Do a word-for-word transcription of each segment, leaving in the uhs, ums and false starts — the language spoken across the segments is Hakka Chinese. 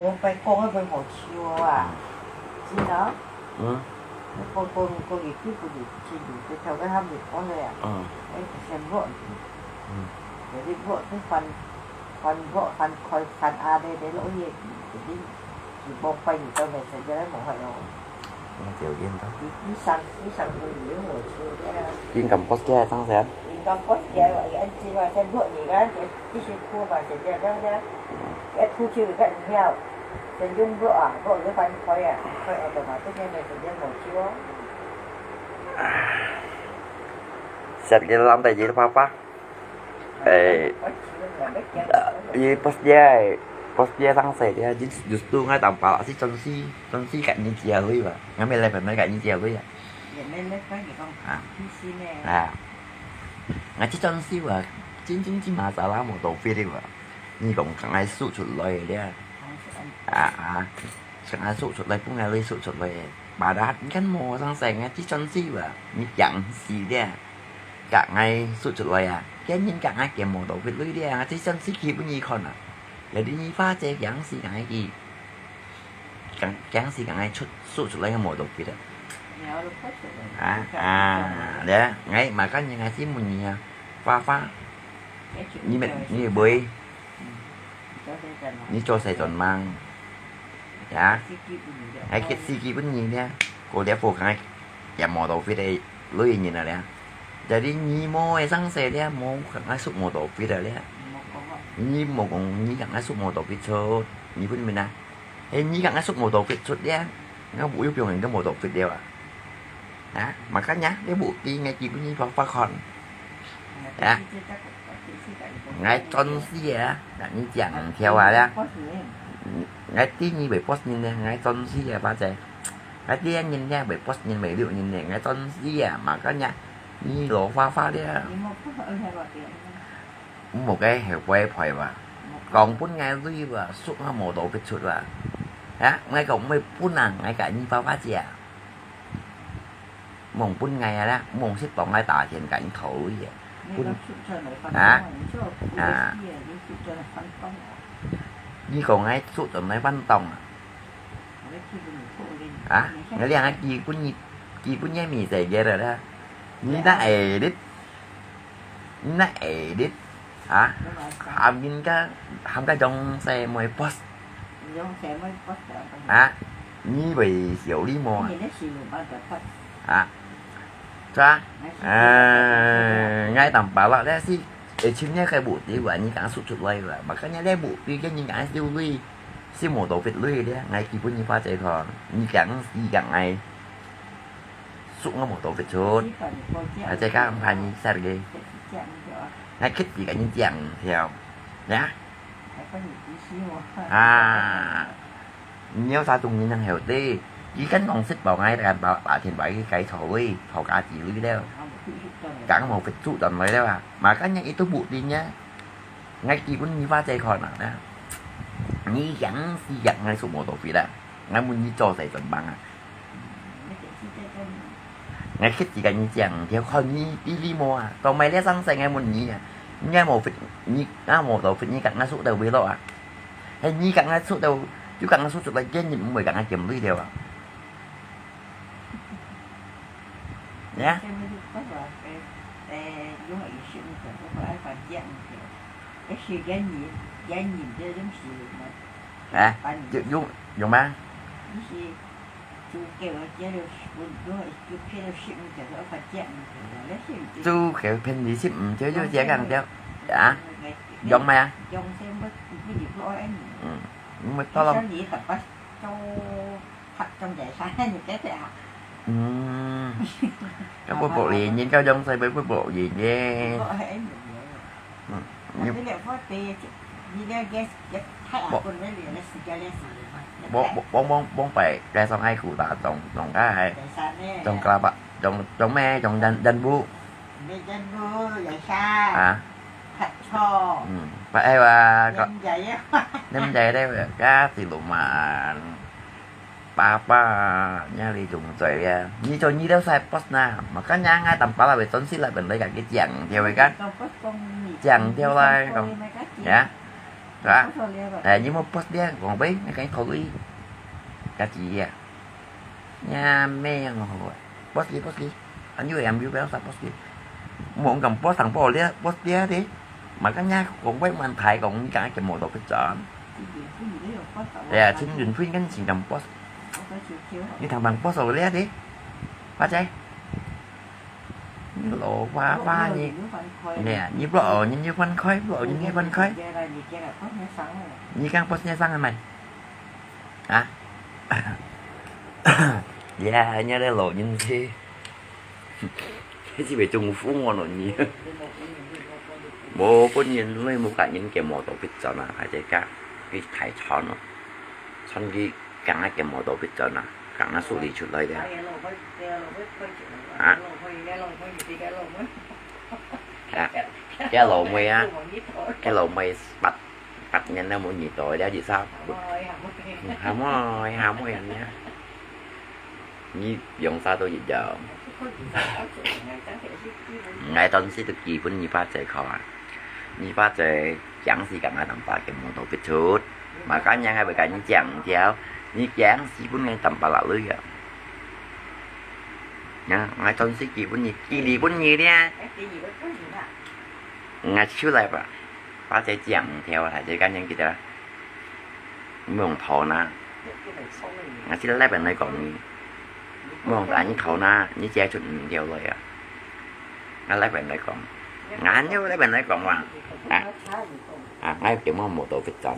往擺講个會無笑啊，真个。嗯。講講講一句不離，真个，就頭个喊你講个啊。嗯。哎，先落去。嗯。就你落去翻，翻落，翻開，翻啊，你你落去，一定是往擺你到來，真个無法咯。那條件的。你你上你上个月我出的啊。你敢post个上先？你敢post个，我一按掣嘛，先落你个，这这些货嘛，姐姐这样这样，一出去个你要。 Senyum bro啊，bro你翻開啊，開automatic个，senyum無笑哦。Set cái lam tại gì papa? Eh, 你post dia, post dia sang saya dia, justru ngai tampak si Chonsi, Chonsi kat ni dia lui ba. Ngai mai lai mai kat ni dia lui ya. Ah. Ah. Ngai si Chonsi ba, chính chính chính masalah mô tô fit ba. Ni kong kang ai sut sut loi dia. Ah, ah. Kang ai sut sut loi, pun ngai lui sut sut loi. Padahal kan mô sang seng ngai ti chon si ba. Ni kiang si dia. Kang ai sut sut loi ah. Kian yin kang ai kian mô tô fit lui dia. Ngai ti chon si ki pun ni kon ah. Jadi ni fa che kiang si kang ai ki. Kiang, kiang si kang ai sut sut sut loi mô tô fit ah. Ah, ah. Dia, ngai makan ni ngai si mun ni ah. Fa fa. Ni me, ni bơi. Ni cho xe chọn mang. Ya. Ai kit si ki pun ni dia. Ko dia po kang ai. Ya mô tô fit ai lui ni na dia. Jadi ni mô ai sang xe dia mô kang ai suk mô tô fit dia. Ni mô kong ni kang ai suk mô tô fit chut. Ni pun mina. Ai ni kang ai suk mô tô fit chut dia. Ngai bu yu piong ni mô tô fit dia ba. Ha, makanya dia bukti ngai ki pun ni fa fa kon. Ya. Ngai chon si ya, ngai ni chang thiau ah ya. Ngai ti ni bai post ni ne, ngai chon si ya ba che. Ngai ti ni ne bai post ni bai liu ni ne, ngai chon si ya, makanya ni lo fa fa dia. Mô cái heo pai pai ba. Kong pun ngai lui ba, suk ngai mô tô fit chut ba. Ya, ngai kong mai pun ah, ngai ka ni fa fa chia. Mong pun ngai ah, mong sit tong ngai ta thian ka ni thâu lui ya. Pun. Ah. Ah. Ni kong ngai sut tong ngai phan tong ah. Ah, ngai liang ah ki pun ni, ki pun ni mi se ye da. Ni na edit. Ni na edit. Ah, ham kin ka, ham ka jong se moi post. Ah, ni bai siau li mo. Ah. Cha. Ah, ngai tam pa la le si. Eh, chim ni kai bu ti wa ni kang sut sut lai wa. Makanya le bu ti ke ni kang siau lui. Si mô tô fit lui dia, ngai ki pun ni fa che kon. Ni kang si kang ngai. Suk ngai mô tô fit chut. Ai che kang pha ni sat ge. Ngai kit ti ka ni chang thiau. Ya. Ah. Nhiều sa tung ni nang heo te. Ki kan kong sit bao ngai kan bao ba thian bai kai chau lui, chau ka chi lui leo. Kang mô fit chut dan lai leo ah. Makanya itu bu ti ni. Ngai ki pun ni fa che kon ah. Ni yang si yang ngai suk mô tô fit ah. Ngai mun ni cho xe chọn mang ah. Ngai khit ti ka ni chang thiau kon ni ti li mo ah. Tong mai le sang xe ngai mun ni ah. Ngai mô fit ni, ngai mô tô fit ni kang ngai suk tau bai lo ah. Hai ni kang ngai suk tau, yu kang ngai suk suk lai jen ni mui kang ngai kiam lui thiau ah. Ya. 哎，有，有，有吗？猪狗骗你十五，就，就这样讲啊？有吗？嗯，没到了。 嗯。該會博人緣，該樣勢會，會博人緣。嗯。你，博，博，往，往，往擺，該上海古打中，中該，中kelapa，中，中咩，中人，人物。啊。嗯，擺哎哇，個，nem仔咧，該是羅曼。 Papa, nya li lung zoi ya. Ni cho ni liao sai post na. Makanya ngai tam pala wei chon si la ben lai ka ki chang thiau wei ka. Chang thiau lai kong. Ya. 係吧？誒，你莫 post 咧，講喂，你趕緊考慮，家己啊。呀，咩樣好啊？post 佢，post 佢，還有人有不要啥 post 佢。莫講 post 上報咧，post 咧的，嘛跟人家講喂，問題講你講佢無到不準。對啊，請允慧跟請講 post，你聽聽 post 好咧的，花姐。 你老花花你，你啊，你不哦，你你分開，不哦，你你分開。你講不是上个咩？啊？呀，你个老人家，你是被中風哦，你。無分人類，無感人个，無到必準啊，還在家，佢太慘咯，慘佢。 講啊，佢無到必準啊，講啊，手裡出來了。啊？佢老妹啊，佢老妹八，八年了，無二代了，一下。嗯，喊我，喊我人家。你用啥都一樣。𠊎當時都基本你爸在考啊。 你爸在講時講啊，淡薄佢無到必出，嘛，今日𠊎會講你講條，你講時本𠊎淡薄落淚啊。呀，𠊎當時基本你，基本你咧，𠊎出來吧，爸在講條啊，還是講人記得。 毋用討那。𠊎知你那邊來講你，毋用打你討那，你接觸毋到來啊。𠊎那邊來講，𠊎有那邊來講哇，啊，啊，𠊎根本無到必準。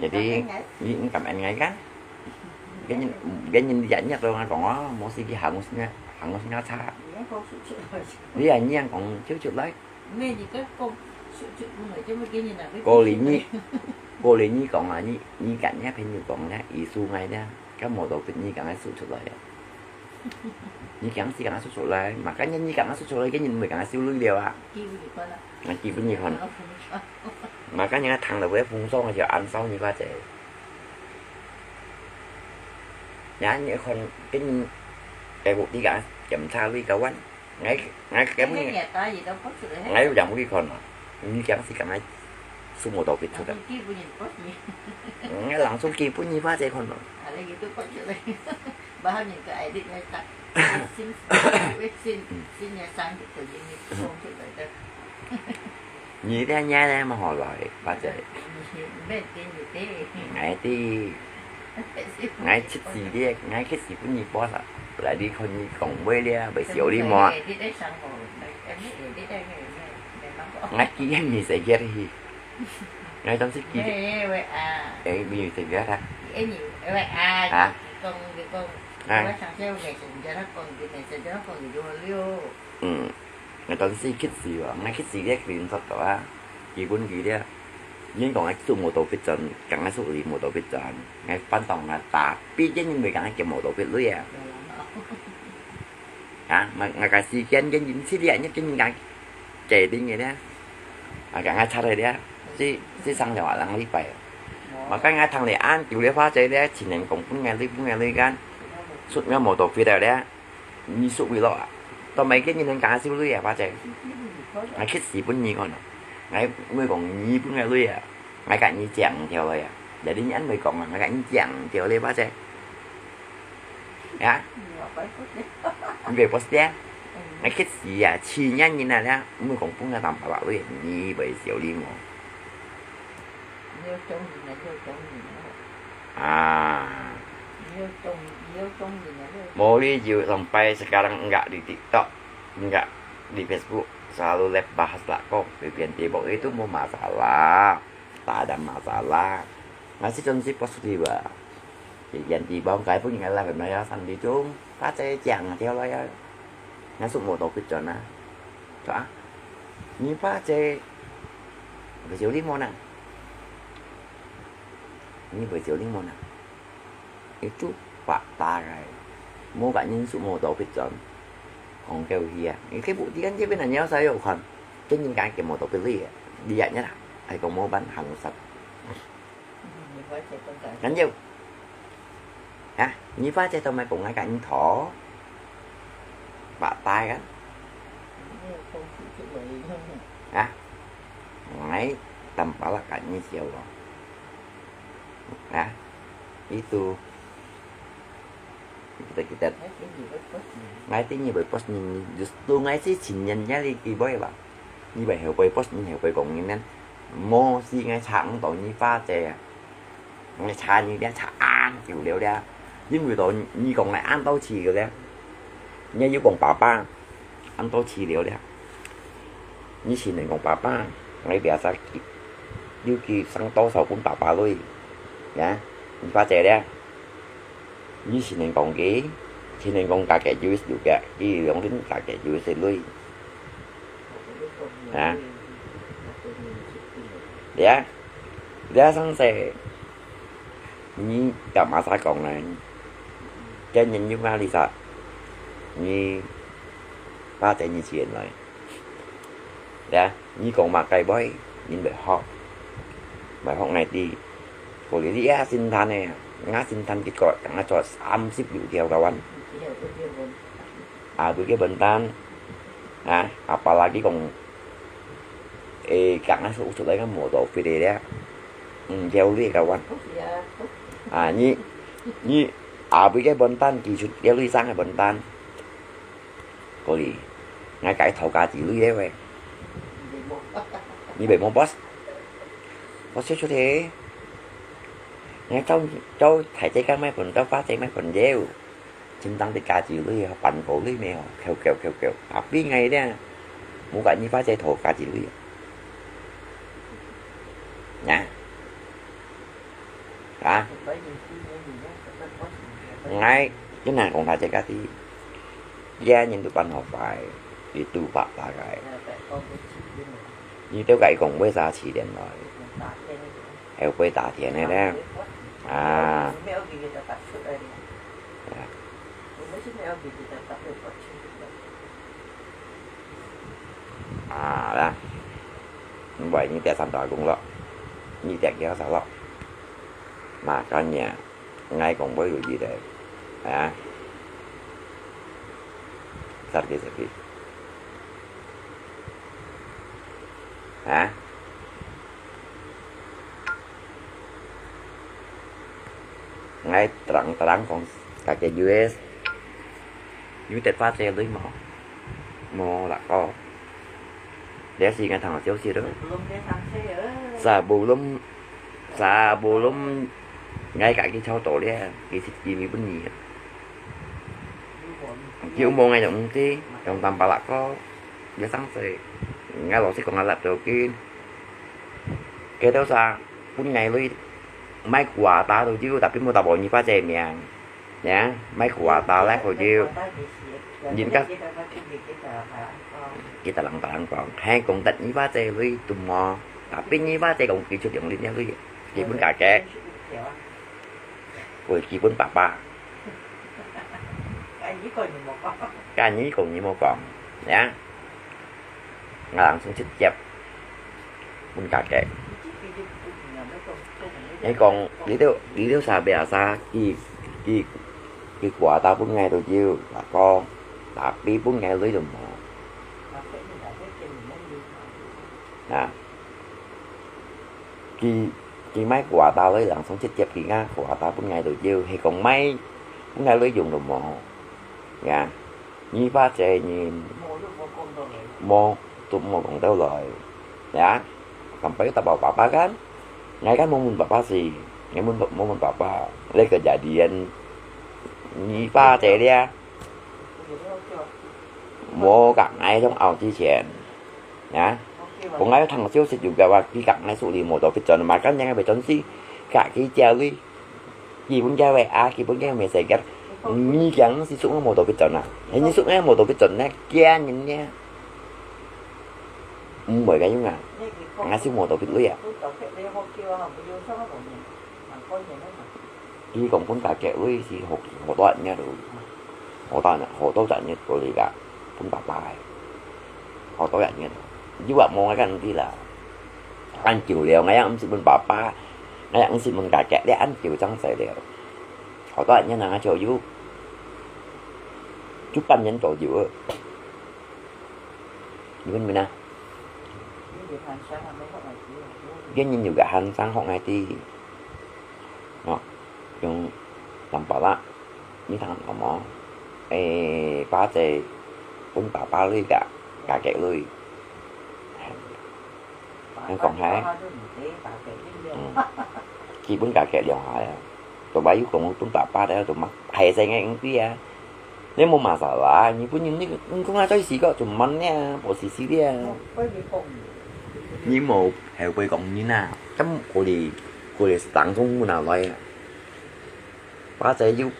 Jadi，你你感恩𠊎kan？跟人跟人日日都𠊎講哦，無事去行我先行我先查。你啊，你講就出來。 Kau lini, kau lini講啊，你你跟你朋友講咧，意思𠊎咧，該無到分你講个說出來啊。你講是講說出來，嘛，跟你講說出來，跟你毋會講收鐳了啊。啊，基本你看，嘛，跟你聽到會風霜个時候，恁少你發覺。然後你看，跟你，該屋裡講檢查鐳个完。 𠊎𠊎根本，𠊎有兩位看啊，你講是講𠊎數無到必出个。𠊎人手機分你發這看咯。你這年咧，無好來，發這。𠊎知。 𠊎七十咧，𠊎七十分你八十，來你看你講話咧，會笑你無啊？𠊎記得你細个去，𠊎當時記得。誒，你細个啊？啊？啊？嗯。 𠊎當時去試哦，𠊎去試个診所个啊，基本佢咧，人講𠊎手無到必準，講𠊎手裡無到必準，𠊎半當啊打，畢竟人會講𠊎無到必鐳啊。啊，𠊎𠊎个時間跟人去咧，你跟人家決定个咧，啊，講𠊎拆个咧，是是上了啊，兩禮拜。嘛，講𠊎聽了恁久了，花姐咧，前年講分𠊎鐳，分𠊎鐳間，出𠊎無到必了咧。 你熟會落啊？到每個人能講收鐳啊，花姐。𠊎去試分你看啊。𠊎毋會講你分𠊎鐳啊，𠊎甲你講條來啊。Jadi你安會講啊，𠊎甲你講條來，花姐。啊？你會不是啊？𠊎去試啊，試年人啊了，毋會講分𠊎當白白鐳，你會收鐳無？ 啊。Mau你就sampai sekarang enggak di TikTok, enggak di Facebook, selalu live bahas lakon, pipian tibok itu mau masalah, tak ada masalah. Masih konsep positif ah. Pipian tibok kai pun enggak lah, benar ya, sang di chung, tak saya jang dia lah ya. Ngasuk mau topik jona. Cho ah. Ni pa cai. Bejoli mo nang. Ni bejoli mo nang. Itu pak tarai. Mo kat nyin suk mo tau pit jon. Kong kêu hia. Ni cái bộ đi ăn chứ bên này nhau sao không? Cái nhìn cái kiểu mo tau pit li. Đi ăn nhá. Ai có mo ban hàng sập. Ngắn nhiều. Hả? Nyi fa che tau mai pung ngai ka nyi tho. Ba tai kan? Hả? Ngai. Tampalak ka nyi siau lo. Ha? Itu. Kita, kita. Ngai ti nyi bai pos nyi, justru ngai si chin nyan nya li ki bai ba. Nyi bai heu bai pos nyi heu bai kong nyi nen. Mo si ngai chang to nyi fa che. Ngai cha nyi lia cha ang kiu liu lia. Yin wi to nyi kong ngai an to chi kiu lia. Nyi yu kong papa. An to chi liu lia. Nyi chin nen kong papa, ngai biasa ki, yu ki sang to sao pun papa lui. Ya, nyi fa che lia. Nyi chin nen kong ki, chin nen kong ka ke yu is yu ke, ki liong lin ka ke yu is lui. Ya. Ya. Ya sang se. Nyi ka masa kong nai. Ke nyi yu nga li sa. Nyi fa che nyi chien lai. Ya, nyi kong ma kai bai, nyi bai hok. Bai hok ngai ti. Ko li ya sin than ne, nga sin than kit ko, nga cho sam sip yu tiao kawan. A, bai ke bentan. A, apalagi kong, e, kang nga su su lai nga mo to fit de ya. Hmm, tiao li kawan. A, nyi, nyi, a, bai ke bentan, ki su tiao li sang ke bentan. Ko li, ngai kai thau ka chi lui de we. Nyi bai mo boss. Boss su su de. Ngai chau, chau thai che ka mai pun, chau fa che mai pun yeu. Chin tang ti ka chi lui, pan ko lui me ho. Kêu, kêu, kêu, kêu. Tapi ngai de. Mu ka nyi fa che thau ka chi lui. Nya. Ha? Ngai, cái này cũng là cái gì? Gia nhân tu pan học bài, thì tu bạc bạc cái. Như tôi cái cũng với giá trị điện thoại. Hay với trả tiền này đó. À. À, đó. Vậy như tiệt sanh đòi cũng lo. Như tiệt kia sao lo. Mà có nhà, ngay cũng với được gì đấy. Hả? Sao kia, sao kia? Hả? Ngai terang-terang kong ka ke U S. Yu tet fa che lui mo. Mo la ko. Dia si ngai thang siu si lo. Sebelum, sebelum ngai ka ki chau to lia, ki si ki mi pun ni. Ki mo ngai yong ti, yong tam pa la ko. Dia sang se. Ngai lo si kong ngai lap to kin. Ke tau sa, pun ngai lui, mai kua ta tu jiu, tapi mu ta bo nyi fa che miang. Ya, mai kua ta lai ko jiu. Yin ka, kita lang ta lang kong, hai kong tat nyi fa che lui tu mo. Tapi nyi fa che kong ki chut yong lin ya lui. Ki pun ka ke. Ko ki pun papa. Ka nyi kong nyi mo kong. Ya. Ngang sung chit chep. Pun ka ke. Ngai kong, li teu, li teu sa biasa, ki, ki, ki kua ta pun ngai tu jiu, la ko, tapi pun ngai lui tu mo. Na. Ki, ki mai kua ta lui lang sung chit chep ki nga kua ta pun ngai tu jiu, he kong mai, pun ngai lui yong tu mo. Ya. Nyi fa che nyi mo, tu mo kong tau lai. Ya. Kam pai ta bao papa kan. Ngai kan mo mun papa si. Ngai mun, mo mun papa. Lai kejadian. Nyi fa che lia. Mo ka ngai trong ao chi chien. Ya. Ko ngai thang siu sit yu ka wa ki ka ngai su li mo to fit chon ma kan yang bai chon si. Ka ki chia lui. Ki pun kia we a, ki pun kia me se kia. Ni kiang si su mo to fit chon na. He ni su mo to fit chon na. Kia ni ni. Mo ka yung a. Ngai si mo to fit lui a. Ki kong pun ka ke lui si ho, ho to nya tu. Ho to nya, ho to nya ko li ka. Pun papa. Ho to nya. Yu wa mo ngai kan ti la. An kiu liao, ngai yang msi pun papa. Ngai yang msi pun ka ke, le an kiu chang sai liao. Ho to nya na cho yu. Chu pan yen to yu. Ni pun mi na. 今日有个學生學𠊎知，哦，用藍白啦，你聽過無？誒，巴姐分爸爸鐳个，家己鐳。你講下，嗯，佢分家己兩下呀，就話又講分爸爸了，就嘛，還係𠊎毋知啊。 你無masalah，日本人你，你講啊，最死个就慢了，無死死了。你無後背講人啊，咁過來，過來當中問啊來啊。巴姐有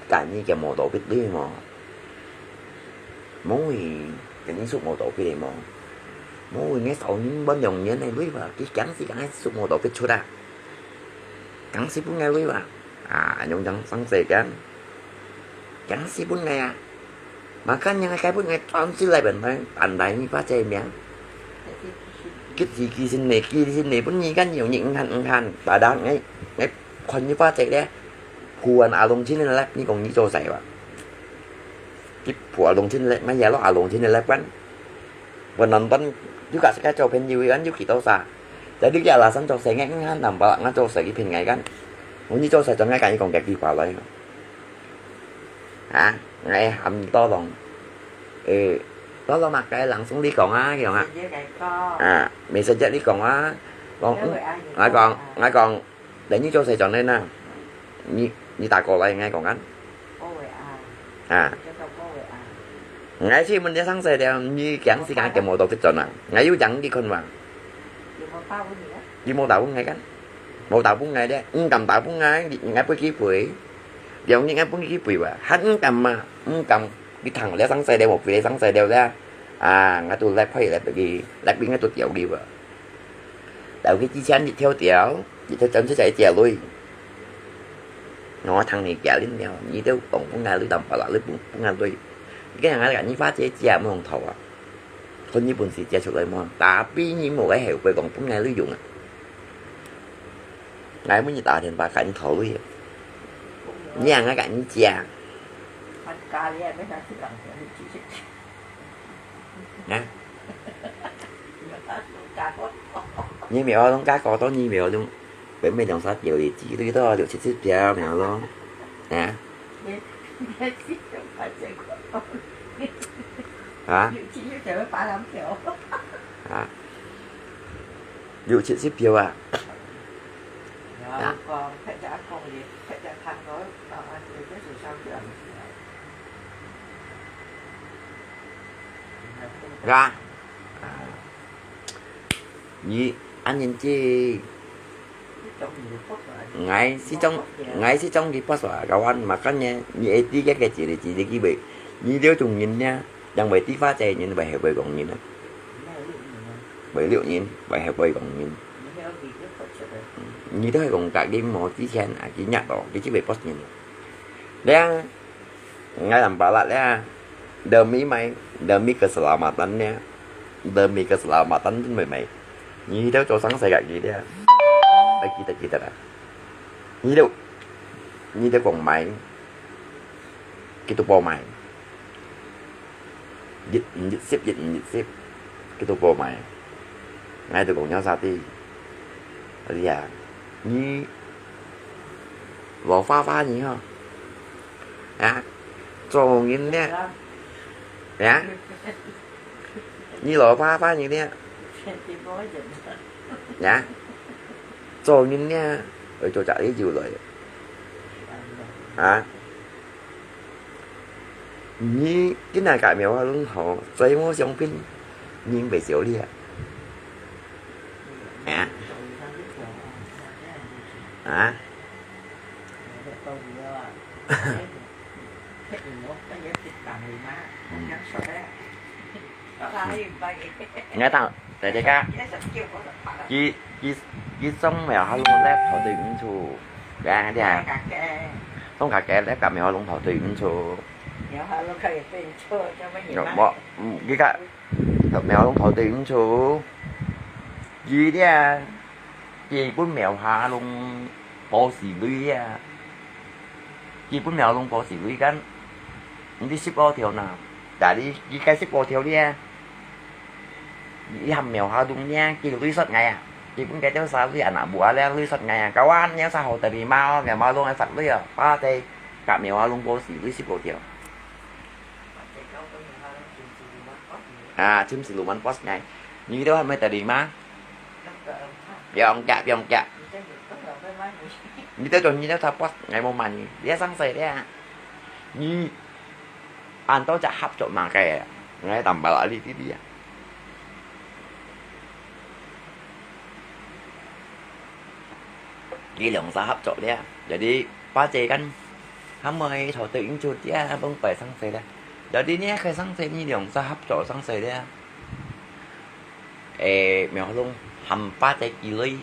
跟你个摩托別對無？無誒，跟你出摩托別無？無誒，𠊎少年半兩年个鐳吧，佢驚死驚死出摩托別出啊。 講係分𠊎鐳啊，啊，恁樣講生事講，講係分𠊎啊，嘛看人家分𠊎轉出來本來，單單你巴姐名。佢自己先來，佢先來分你看，有你毋看毋看，大大𠊎，𠊎看你巴姐咧，扶完阿龍親來，你講你做事哇？佢扶阿龍親來，𠊎也落阿龍親來關。 Penonton juga suka做朋友，kan又幾多儕。Jadi佢alasan做事，𠊎毋喊nampak，𠊎做事佢騙𠊎kan。𠊎你做事做𠊎，kan佢講幾句話來。啊，𠊎喊tolong。誒，tolong嘛，該langsung你講啊，佢講啊。啊，messenger你講啊。講，𠊎講，𠊎講， 等你做事轉來啦，你，你打過來，𠊎講啊。啊。𠊎先問你生事了，你驚時間佢無到佢轉啊？𠊎有講佢看嘛？佢無打分𠊎kan？無打分𠊎咧，毋敢打分𠊎，你，你愛分佢飛。了你愛分佢飛哇，還毋敢嘛，毋敢，你聽了生事了，無飛了生事了咧。啊，𠊎都來派來分佢，來分𠊎都掉佢哇。 到佢之前一條條，一條針出來一隻鐳。我聽你講了，你都講分𠊎鐳，淡薄啦，你分，分𠊎鐳。你看𠊎講，你發這隻無用頭啊？看你本事借出來無？Tapi你無个後背講分𠊎鐳用啊？𠊎每日打電話跟你討鐳啊。你啊，𠊎跟你借。啊？ 你苗龍價過多，你苗龍，本每兩三條的，幾多多六七十條苗龍，啊？啊？啊？六七十條啊？啊？ 係啊。啊，你恁樣子，𠊎係種，𠊎係種你不爽，kawan，makanya你愛知个个一个一个機會，你這種人呢，因為地方个人會後背講人啊，會六人，會後背講人。你都係講隔離無之前啊，佢nhặt到，佢就會不人。了， Ngai lam palat ya. Demi mai, demi keselamatan ya. Demi keselamatan tu mai mai. Ni dah cosang saya kaki dia. Ai kita kita dah. Ni dah, ni dah kong mai. Kita po mai. Jit, jit sip, jit, jit sip. Kita po mai. Ngai tu kong nyaw sati. Lia. Ni 老花花你哈。啊，做人呢？啊？你老花花你呢？啊？做人呢？愛做隻你就來。啊？你今日个苗花龍頭，最無相片，你袂笑你啊？啊？啊？ Ngai tahu, tadi ka, ki, ki, ki song mèo ha lung lep thảo tùy ung chu. Ga, dia. Song ka ke lep ka mèo ha lung thảo tùy ung chu. Mèo ha lung ka tùy ung chu, cho mèo. Mo, ki ka, mèo ha lung thảo tùy ung chu. Ki dia. Ki bun mèo ha lung po si lui ya. Ki bun mèo ha lung po si lui kan. Ndi sip o thiau na. Jadi ki kai sip o thiau lia. Ki ham mèo ha lung lia, ki lui sot ngai a. 佢分該兜儕鐳啊，若無啊，這鐳煞𠊎啊，kawan，你有儕好terima哦，苗華龍个法鐳哦，巴仔佮苗華龍過時，鐳食無掉。啊，Chim Siluman post𠊎，你兜還無terima？ Piong kia, piong kia. Ni tao chong ni tao sa post ngai mo man ni. Dia sang sai dia. Ni an tao chak hap chok ma kai. Ngai tam bala li ti dia. Ni liang sa hap chok dia. Jadi pa che kan. Hamai thau teu ing chu dia bong pai sang sai dia. Jadi ni kai sang sai ni liang sa hap chok sang sai dia. 誒，苗華龍喊巴仔寄鐳，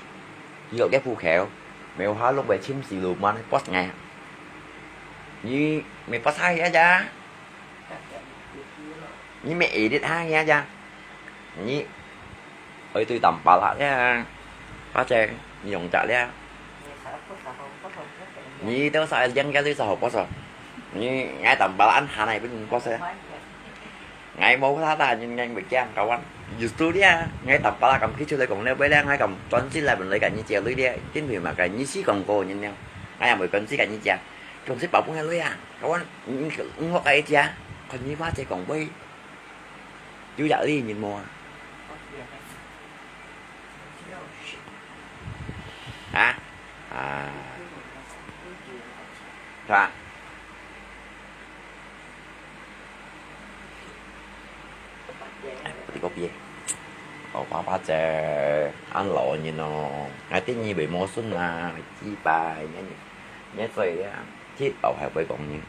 寄落該鋪口，苗華龍會Chim Siluman post𠊎。你乜post下去啊？你乜edit下去啊？你愛對tam bala呀？巴仔，你用隻了？你兜儕靚个你儕好post啊？你𠊎tam bala恁下來分你post啊？ Ngai無啥大人，ngai會驚，kawan。Justru dia，ngai tam bala敢企出來講了，尾了，ngai敢專心來問你个你姐鐳了，因為嘛个你是講過人了，ngai也會專心个你姐，總是保護个鐳啊，kawan，你你學个姐，看你話姐講話，有壓力人無啊？啊？啊？是吧？ 哎，不得个別。哦，爸爸姐，俺老人哦，俺等你为么孙啊，几百年，你嘴啊，这包还会讲人，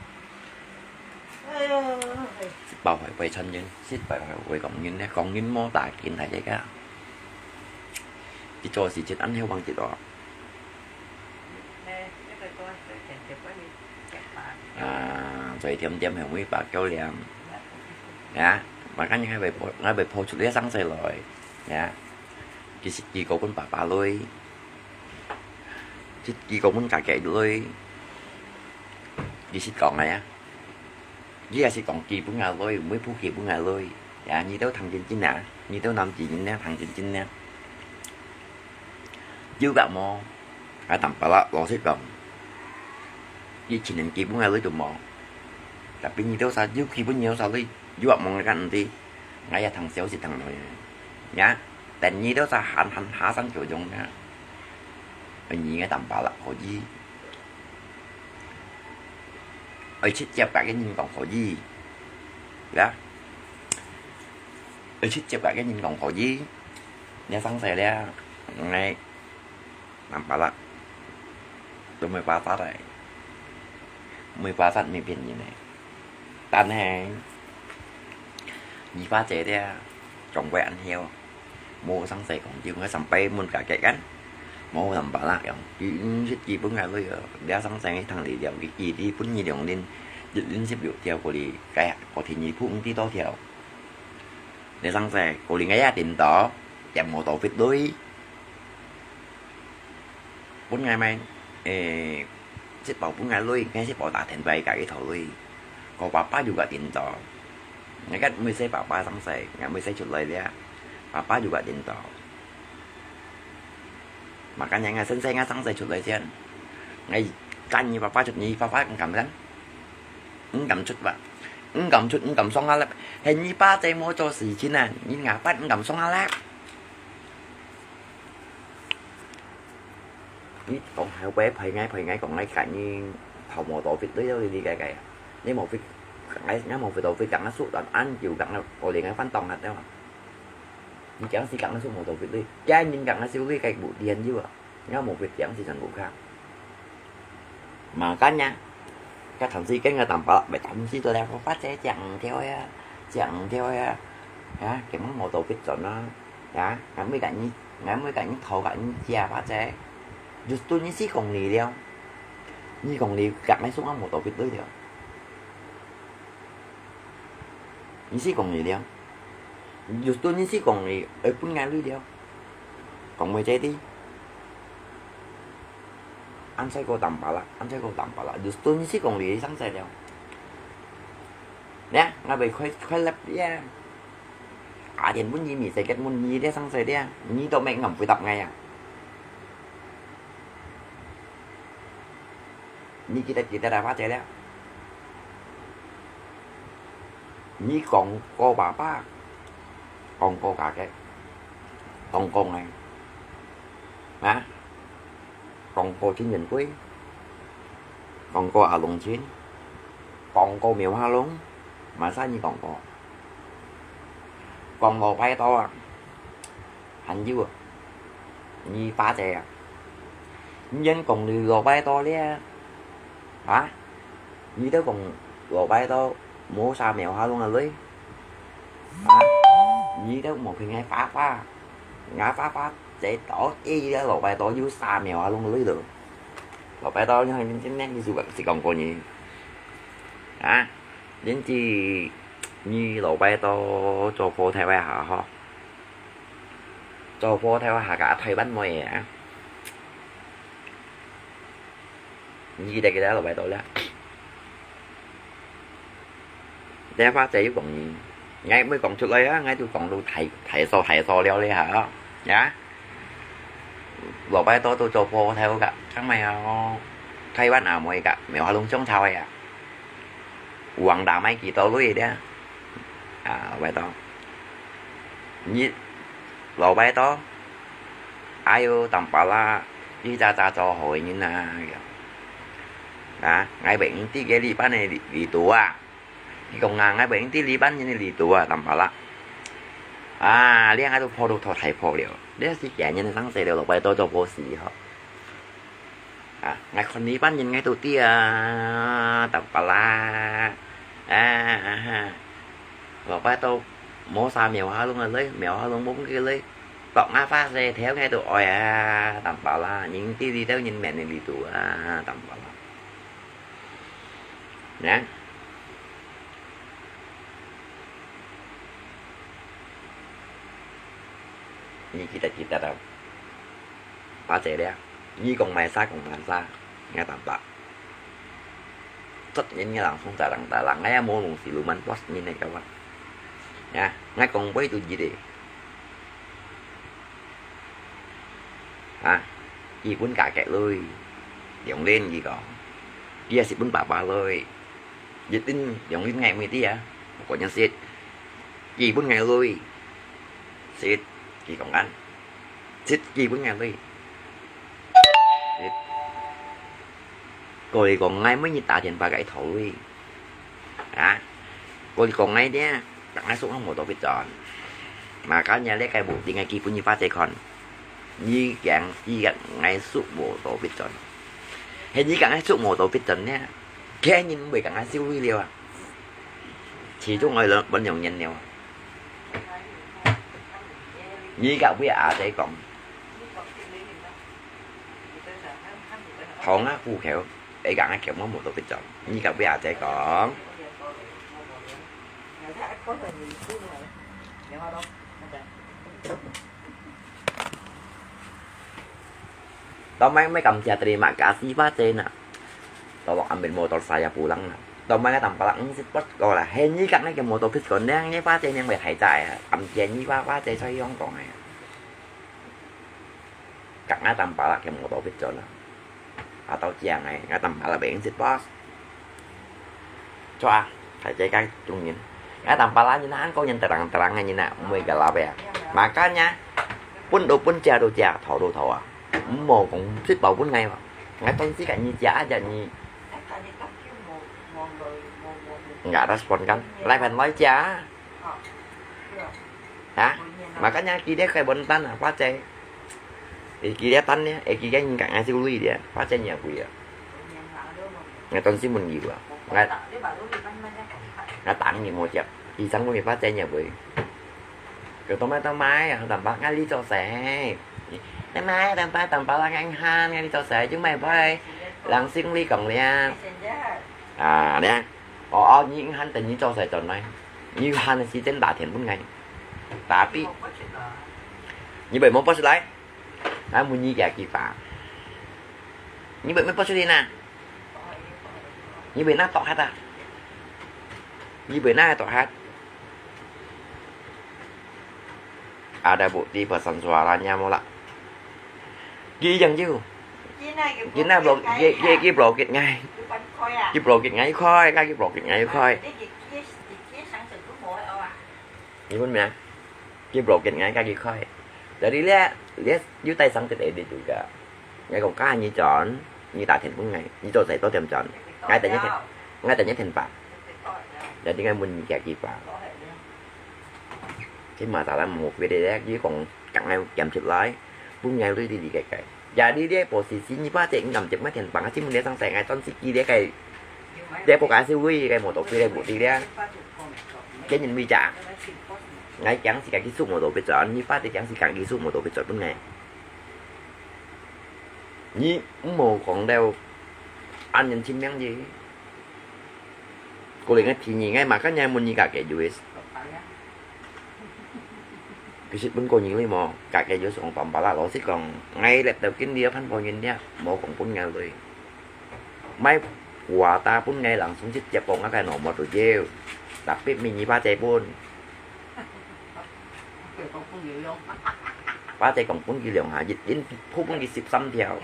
这包还会传人，这包还会讲人呢，讲人莫打紧，大家个。你做事情俺还忘记了。 啊，嘴甜甜，后尾白叫涼。呀，嘛，今日𠊎會抱，𠊎會抱出這生死來。呀，其實佢个分爸爸鐳，其實佢个分家己鐳，其實講个呀。 你也是講佢分𠊎鐳，毋會負佢分𠊎鐳。呀，你兜聽真真啊，你兜男仔人呢，聽真真呢。有个無？啊，tam bala老實講，佢承認佢分𠊎鐳都無。Tapi你兜儕有佢分你兜儕鐳，有个無𠊎敢毋知。𠊎也聽消息聽來。呀，等你兜儕喊喊下山就用啊。你个tam bala可以。 愛直接甲个人講可以，呀，愛直接甲个人講可以，你生死了，哎，nampak tak？都没办法了，没办法，没别人了。但是，你发财了，总归安好。 無生死講究，𠊎三擺問家己kan，無nampak tak樣，佢毋識基本个鐳哦，這生死佢通理了，佢佢佢分你兩輪，一輪十六條過去，該過去你鋪毋知多條。這生死，過去𠊎也顛倒，也無多fit鐳。本來嘛，誒，食飽本來鐳，𠊎食飽打電話家己討鐳。個爸爸又个顛倒，𠊎个每世爸爸生死，𠊎每世出來了，爸爸又个顛倒。 Makanya𠊎先生𠊎生死出來先，𠊎跟你爸爸出，你爸爸毋敢先，毋敢出吧，毋敢出，毋敢上下啦，係你爸在無做事情啊，你阿爸毋敢上下啦。你講後背陪𠊎陪𠊎講𠊎跟你頭毛多fit，你有你个个啊，你無fit，𠊎𠊎無fit到fit，講啊輸，但恁久講啊，我連个翻檔啊，對嘛？ 你講時講个數無到別類，今日講个數你該無理由啊，𠊎無別講時常無卡。Makanya，該同時間个淡薄，咪同時都來發發這講條呀，講條呀，呀，根本無到別轉啊，呀，𠊎每個人，𠊎每個人頭個人食發這，就對你四公里了，二公里講个數啊無到別類了。 你四公里了，有時你四公里，會分𠊎累了。講話這啲，恁細個淡薄啦，恁細個淡薄啦，有時你四公里上細了。呢，𠊎會快快樂呀。阿天問你，你在該問你這上細了，你都沒敢回答𠊎呀。你記得，記得啊，花姐了。你講過爸爸，講過家姐，講過𠊎，啊？講過陳仁貴，講過阿龍陳，講過苗阿龍，麼儕你講過？講過拜託啊！ 還有啊，你花姐啊，你人講你老拜託了，啊？你兜講老拜託無啥苗下弄个鐳，啊？你兜無評𠊎花花，𠊎花花這到底个老拜託有啥苗下弄个鐳咯？老拜託，你看你今天你是不是講過你？啊？人家你老拜託做波台灣下吼。 做波台灣下个台灣妹啊。你記得，記得老拜託了。這話再有講你，𠊎毋會講出來啊，𠊎就講到大，大數，大數了了下啊，呀。老拜託都做波台灣个，講麼个哦，台灣阿妹个，苗下弄相吵个啊。 有人打買幾多鐳个？啊，老拜託。你，老拜託，哎喲，當巴拉，你咋咋做好个人啊？啊，𠊎毋知个你班个里，里肚啊。你講啊，𠊎毋知你班人个里肚啊，當巴拉。啊，你𠊎都破到頭大破了。你係幾年生死了，老拜託做波事吼。 啊，𠊎看你班人𠊎都知啊，當巴拉。啊，啊哈。老拜託無啥苗下弄个鐳，苗下弄無个鐳。落𠊎花姐頭𠊎都愛啊，當巴拉。人知你兜人面个里肚啊，當巴拉。呢？你記得，記得啊。 花姐了，你講麼儕講麼儕，𠊎當白。責任个人放在人大人，𠊎也無弄死路蠻多人个个話。呀，𠊎講話都一个。啊，佢分家姐鐳，兩輪佢講，佢也係分爸爸鐳，一輪兩輪𠊎毋知啊，𠊎毋識。佢分𠊎鐳，識，佢講緊。 自己分𠊎鐳。過來講𠊎每日打電話个一頭鐳。啊，過來講𠊎呢，講𠊎叔摩托必轉。Makanya這个無定个基本你花姐看，你講，你講𠊎叔摩托必轉。係你講𠊎叔摩托必轉呢，佢人毋會講𠊎少鐳了啊。始終愛兩，兩年了啊。 你甲尾阿姐講，同啊戶口，你甲阿強我無到必轉。你甲尾阿姐講，到尾，尾感謝terima kasih花姐呢。Tolong ambil motor saya pulang nak. Tong mai tang palak ngsit pot ko lah. Hei, nyi kak ngai ke motor pit kon neng, ngai pa cai neng bai thai cai ha. Am cia nyi pa pa cai soi yong kong ai. Kak ngai tang palak ke motor pit kon lah. Atau cia ngai, ngai tang palak bai ngsit pot. Cho a, thai cai kai chung nyin. Ngai tang palak nyin han ko nyin terang-terang ngai nyin nak mui ke lap ya. Makanya, pun do pun cia do cia, thau do thau a. Mò kong sit bau pun ngai ba. Ngai ton sit ka nyi cia aja nyi. Nggak respon kan? Lai phen lai cia. Ha? Makanya kide kai bon tan apa cai. Eh, kide tan ya, eh, kide nggak ngasih lui dia. Apa cai nyi aku ya. Ngai ton sit mun gitu. Ngai, ngai tang ni mo ciap. Isang mo apa cai nyi bui. Kau tomai tomai, yang tampak ngali cok sai. Tomai tampak tampak lang yang han ngali cok sai, cuma bai. Langsung li kong liang. Ah, liang. 哦，哦，你應該等你做事轉來，你還係真打電分𠊎。Tapi，你會無報出來？𠊎問你幾句話。你會無報出來呐？你會那多下啊？你會那多下？Ada bukti pesan suaranya mula. Ki yang jiu. 佢那block，佢佢佢 block it𠊎，佢block it𠊎開，佢block it𠊎開。你分明啊？佢block it𠊎，佢開。Jadi咧，咧又帶上个edit juga。𠊎講加你轉，你打電分𠊎，你做事多點轉，𠊎等一天，𠊎等一天吧。Jadi𠊎問你幾句吧。 Cái masalah một cái đấy, chứ còn cẳng này kèm chụp lại, bún ngay lui đi đi cái cái. Jadi dia posisi ni pa cek ngam cek mah thian bang, chứ mình sang sai ngai ton siki dia cái, dia pokasi lui cái một tổ kia một đi dia. Cái nhìn mi chả, ngai cẳng si cái kisuk một tổ cái chọn, ni pa cek cẳng si cái kisuk một tổ cái chọn bún ngay. Ni mô còn đâu, anh nhìn chim miếng gì? Cô Linh á, thì nhìn ngay mà các nhà mình nhìn cả cái U S. Cái sự bún cô nhìn đi mà, cả cái U S ông tóm bà là lo xích còn ngay lẹt đầu kinh đi á, phán bò nhìn đi á, mô còn bún ngay lui. Mai của ta bún ngay lặng xuống xích chép bông cái nọ mà tụi chêu. Đặc biệt mình nhìn ba chạy bún. Ba chạy còn bún kì liều hả, dịch đến phút bún kì xịp xăm theo.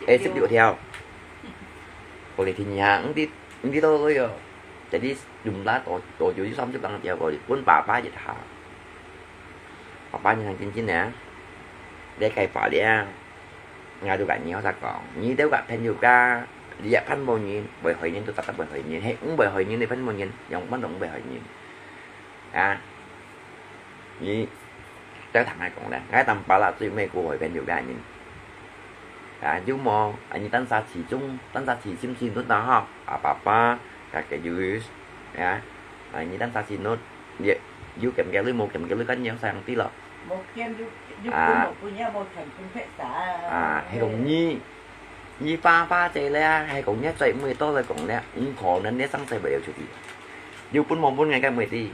Ê, xịp điệu theo. Cô Linh thì nhìn hả, không đi, không đi đâu rồi. Jadi jumlah to to juyu samsung bang dia ko pun papa je tha. Papa ni nang cincin ya. Dia kai pa dia. Ngadu kan ni sa kong. Ni deu ka phen yu ka. Dia phan mo ni, bơi hơi ni tu tak bơi hơi ni. He, ung bơi hơi ni ni phan mo ni. Yang phan dong bơi hơi ni. Ya. Ni tao thẳng hai kong le. Ngai tam pa la chui mei ku hơi phen yu ka ni. À, yu mo, anh tan sa chỉ chung, tan sa chỉ sim sim nút na ha. À, papa, các cái yu, ya. Anh tan sa chỉ nút, ye, yu kem ke lui mo, kem ke lui kan yang sang ti lo. Một kem yu, yu À. Pun một pun ya một thành pun phe sa. À, hay kong ni, ni papa chay le, hay kong ni chay mui to le kong le, ung kho nan ne sang chay bai liu chu ti. Yu pun mo pun ngai ka mui ti.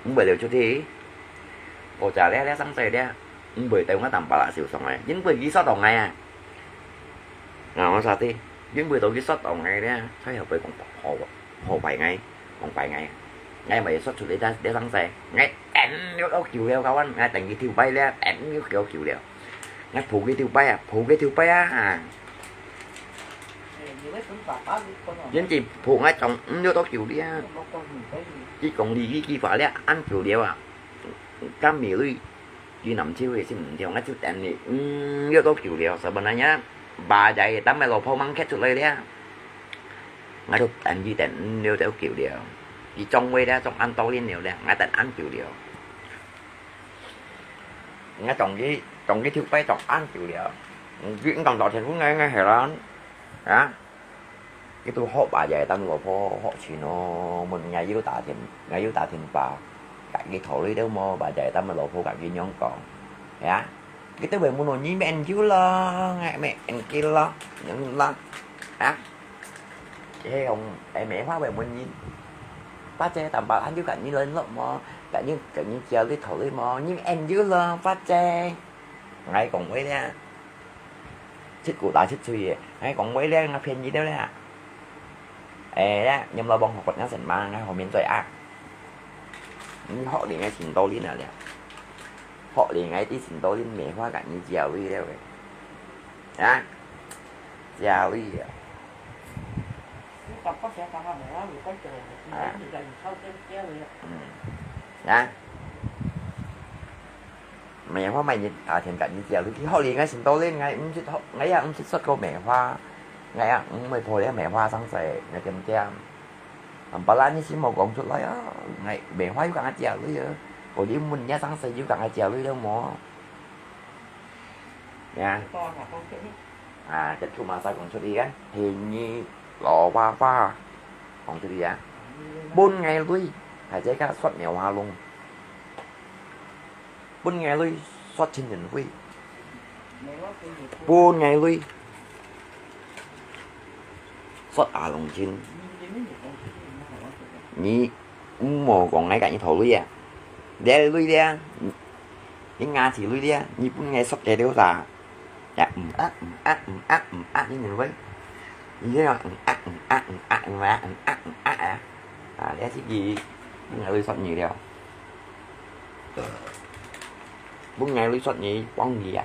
Ung bai liu chu ti. Ko cha le le sang chay le. Ung bai tao ngai tam pa la siu song le. Yin bai ki sot dong ngai à. Ngà ngó sa ti, yun bơi tau kì sot tau ngài liá, thai hậu bơi kong hậu, hậu pai ngài, kong pai ngài. Ngài mày sot chụp liá, liá sang xe. Ngài tén liá ốc kiu liá kawan, ngài tén kì thiu pai liá, tén liá ốc kiu liá. Ngài phù kì thiu pai à, phù kì thiu pai à, à. Yun chỉ phù ngài trong, ưm, liá ốc kiu liá. Chỉ kong lì kì kì phá liá, ăn kiu liá à. Cam mì lui. Kì nằm chiu kì xin theo ngài chiu tén nì, ưm, liá ốc kiu liá, sebenarnya, bà dạy tâm mày lò phô mang khét chụp liá. Ngài chụp tén kì tén, ưm, liá ốc kiu liá. Kì trong quê liá, trong ăn tao liên liá, ngài tén ăn kiu liá. Ngài trong kì, trong kì thiu pai trong ăn kiu liá. Kì ưm, trong đó thì cũng ngài, ngài hài lòng. Hả? Kì tu họp bà dạy tâm lò phô, họp chì nô, mùn ngài yû tả thiên, ngài yû tả thiên bà. Kà kì thổ lui đâu mô, bà dạy tâm lò phô kà kì nhông kong. Ya. Kì tu bê mùn nô nhi mẹ ăn yû lo, ngài mẹ ăn kì lo, nhông lo. Ya. Kì hê hông, ê mẹ hoa bê mùn nhi. Bác Che tạm bảo ăn yû kà nhi lên lộn mô, kà nhi, kà nhi chia lui thổ lui mô, nhi mẹ ăn yû lo, bác Che. Ngài kong quê liá. Chết cú ta chết chui, ngài kong quê liá, ngài phiền nhi đâu liá. Ê, liá, nhâm lo bông học quật ngài sẵn mà, ngài hò miên chui à. Nhi họp đi ngài xin tô linh à liá. Họp đi ngài tí xin tô linh mẹ hoa kà nhi chia lui liá. Ya. Chia lui à. À. Ừm. Ya. Mẹ hoa mày nhìn, à, thiên cả nhìn chia lui, kì họp đi ngài xin tô linh, ngài ưm chết họp, ngài ya ưm chết sot kô mẹ hoa. Ngài ya ưm mày phô liá mẹ hoa sang sẻ, ngài tiêm tiêm. Àm, bà lá nhi xin mô kong chụp liá, ngài mẹ hoa yû kà ngài chia lui à. Kô đi mùn nhá sang sẻ yû kà ngài chia lui đâu mô. Ya. À, chắc chụp mà sao kong chụp đi á. Thì nhi lò ba ba. Kong chụp đi á. Bún ngài lui. Thầy chế các suất mèo hoa luôn. Bún ngài lui, suất chín chín vui. Bún ngài lui. Suất à lông chín. Nhi, ưm, mô kong ngài kà nhi thổ lui à. Đe lui đe. Nhi ngà chỉ lui đe. Nhi bún ngài suất kè đéo sa. Ya, ưm, ác, ưm, ác, ưm, ác, ưm, ác, nhi nhìn vui. Nhi thế mà, ưm, ác, ưm, ác, ưm, ác, ưm, ác, ưm, ác, ưm, ác, à. À, đe xí gì. Bún ngài lui suất nhi đéo. Bún ngài lui suất nhi, quăng gì à.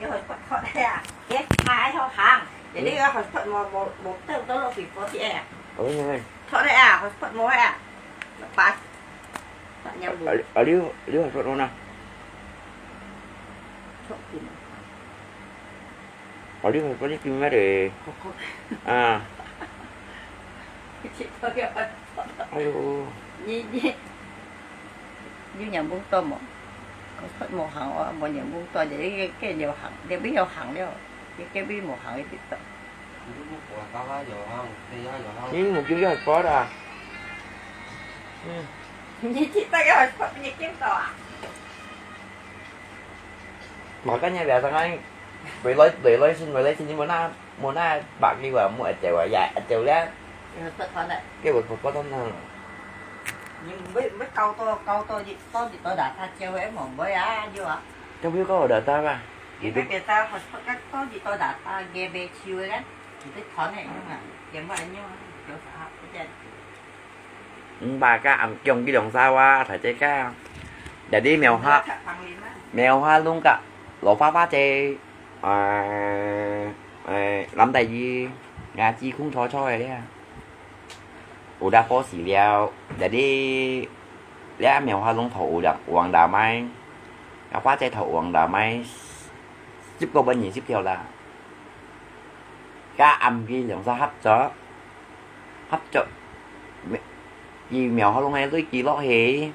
个hotspot脱个啊，个还好行，个你个hotspot无无无掉到落去火底个啊，哦，因为脱个啊，hotspot无个啊，把把nyambung。啊，啊，你你hotspot mana？Hotspot pin。啊，你hotspot你pin mana？啊，哎呦，你你。 有nyambung到無？Hotspot無行哦，無nyambung到，這个个了行，這邊有行了，這个邊無行个地方。你目鏡要hotspot啊？嗯。你去到个hotspot，你見到啊？Makanya biasanya回來回來先回來先，你無拿無拿bagi話，無一條啊，也一條咧。Hotspot斷咧。Cái hotspot斷咧。你毋會毋會搞到搞到你到你到data照个，無會啊，有啊。Tapi kau data mah？你都別在hotspot到你到data个被修个，你都斷个用啊，也無人用啊，有啥不见。 Embah ka am kiong ki dong sa wa, thai cai ka. Jadi mèo ha, mèo ha lung ka, lo fa fa cai, eh, eh, lam tai yi, nga chi khung cho cho ya. Udah po si liao. Jadi, lia mèo ha lung tho udang, uang damai. Nga fa cai tho uang damai. Sip ko ban yi sip thiao la. Ka am ki dong sa hap cho. Hap cho. Ki mèo ha lung ai lui ki lo he.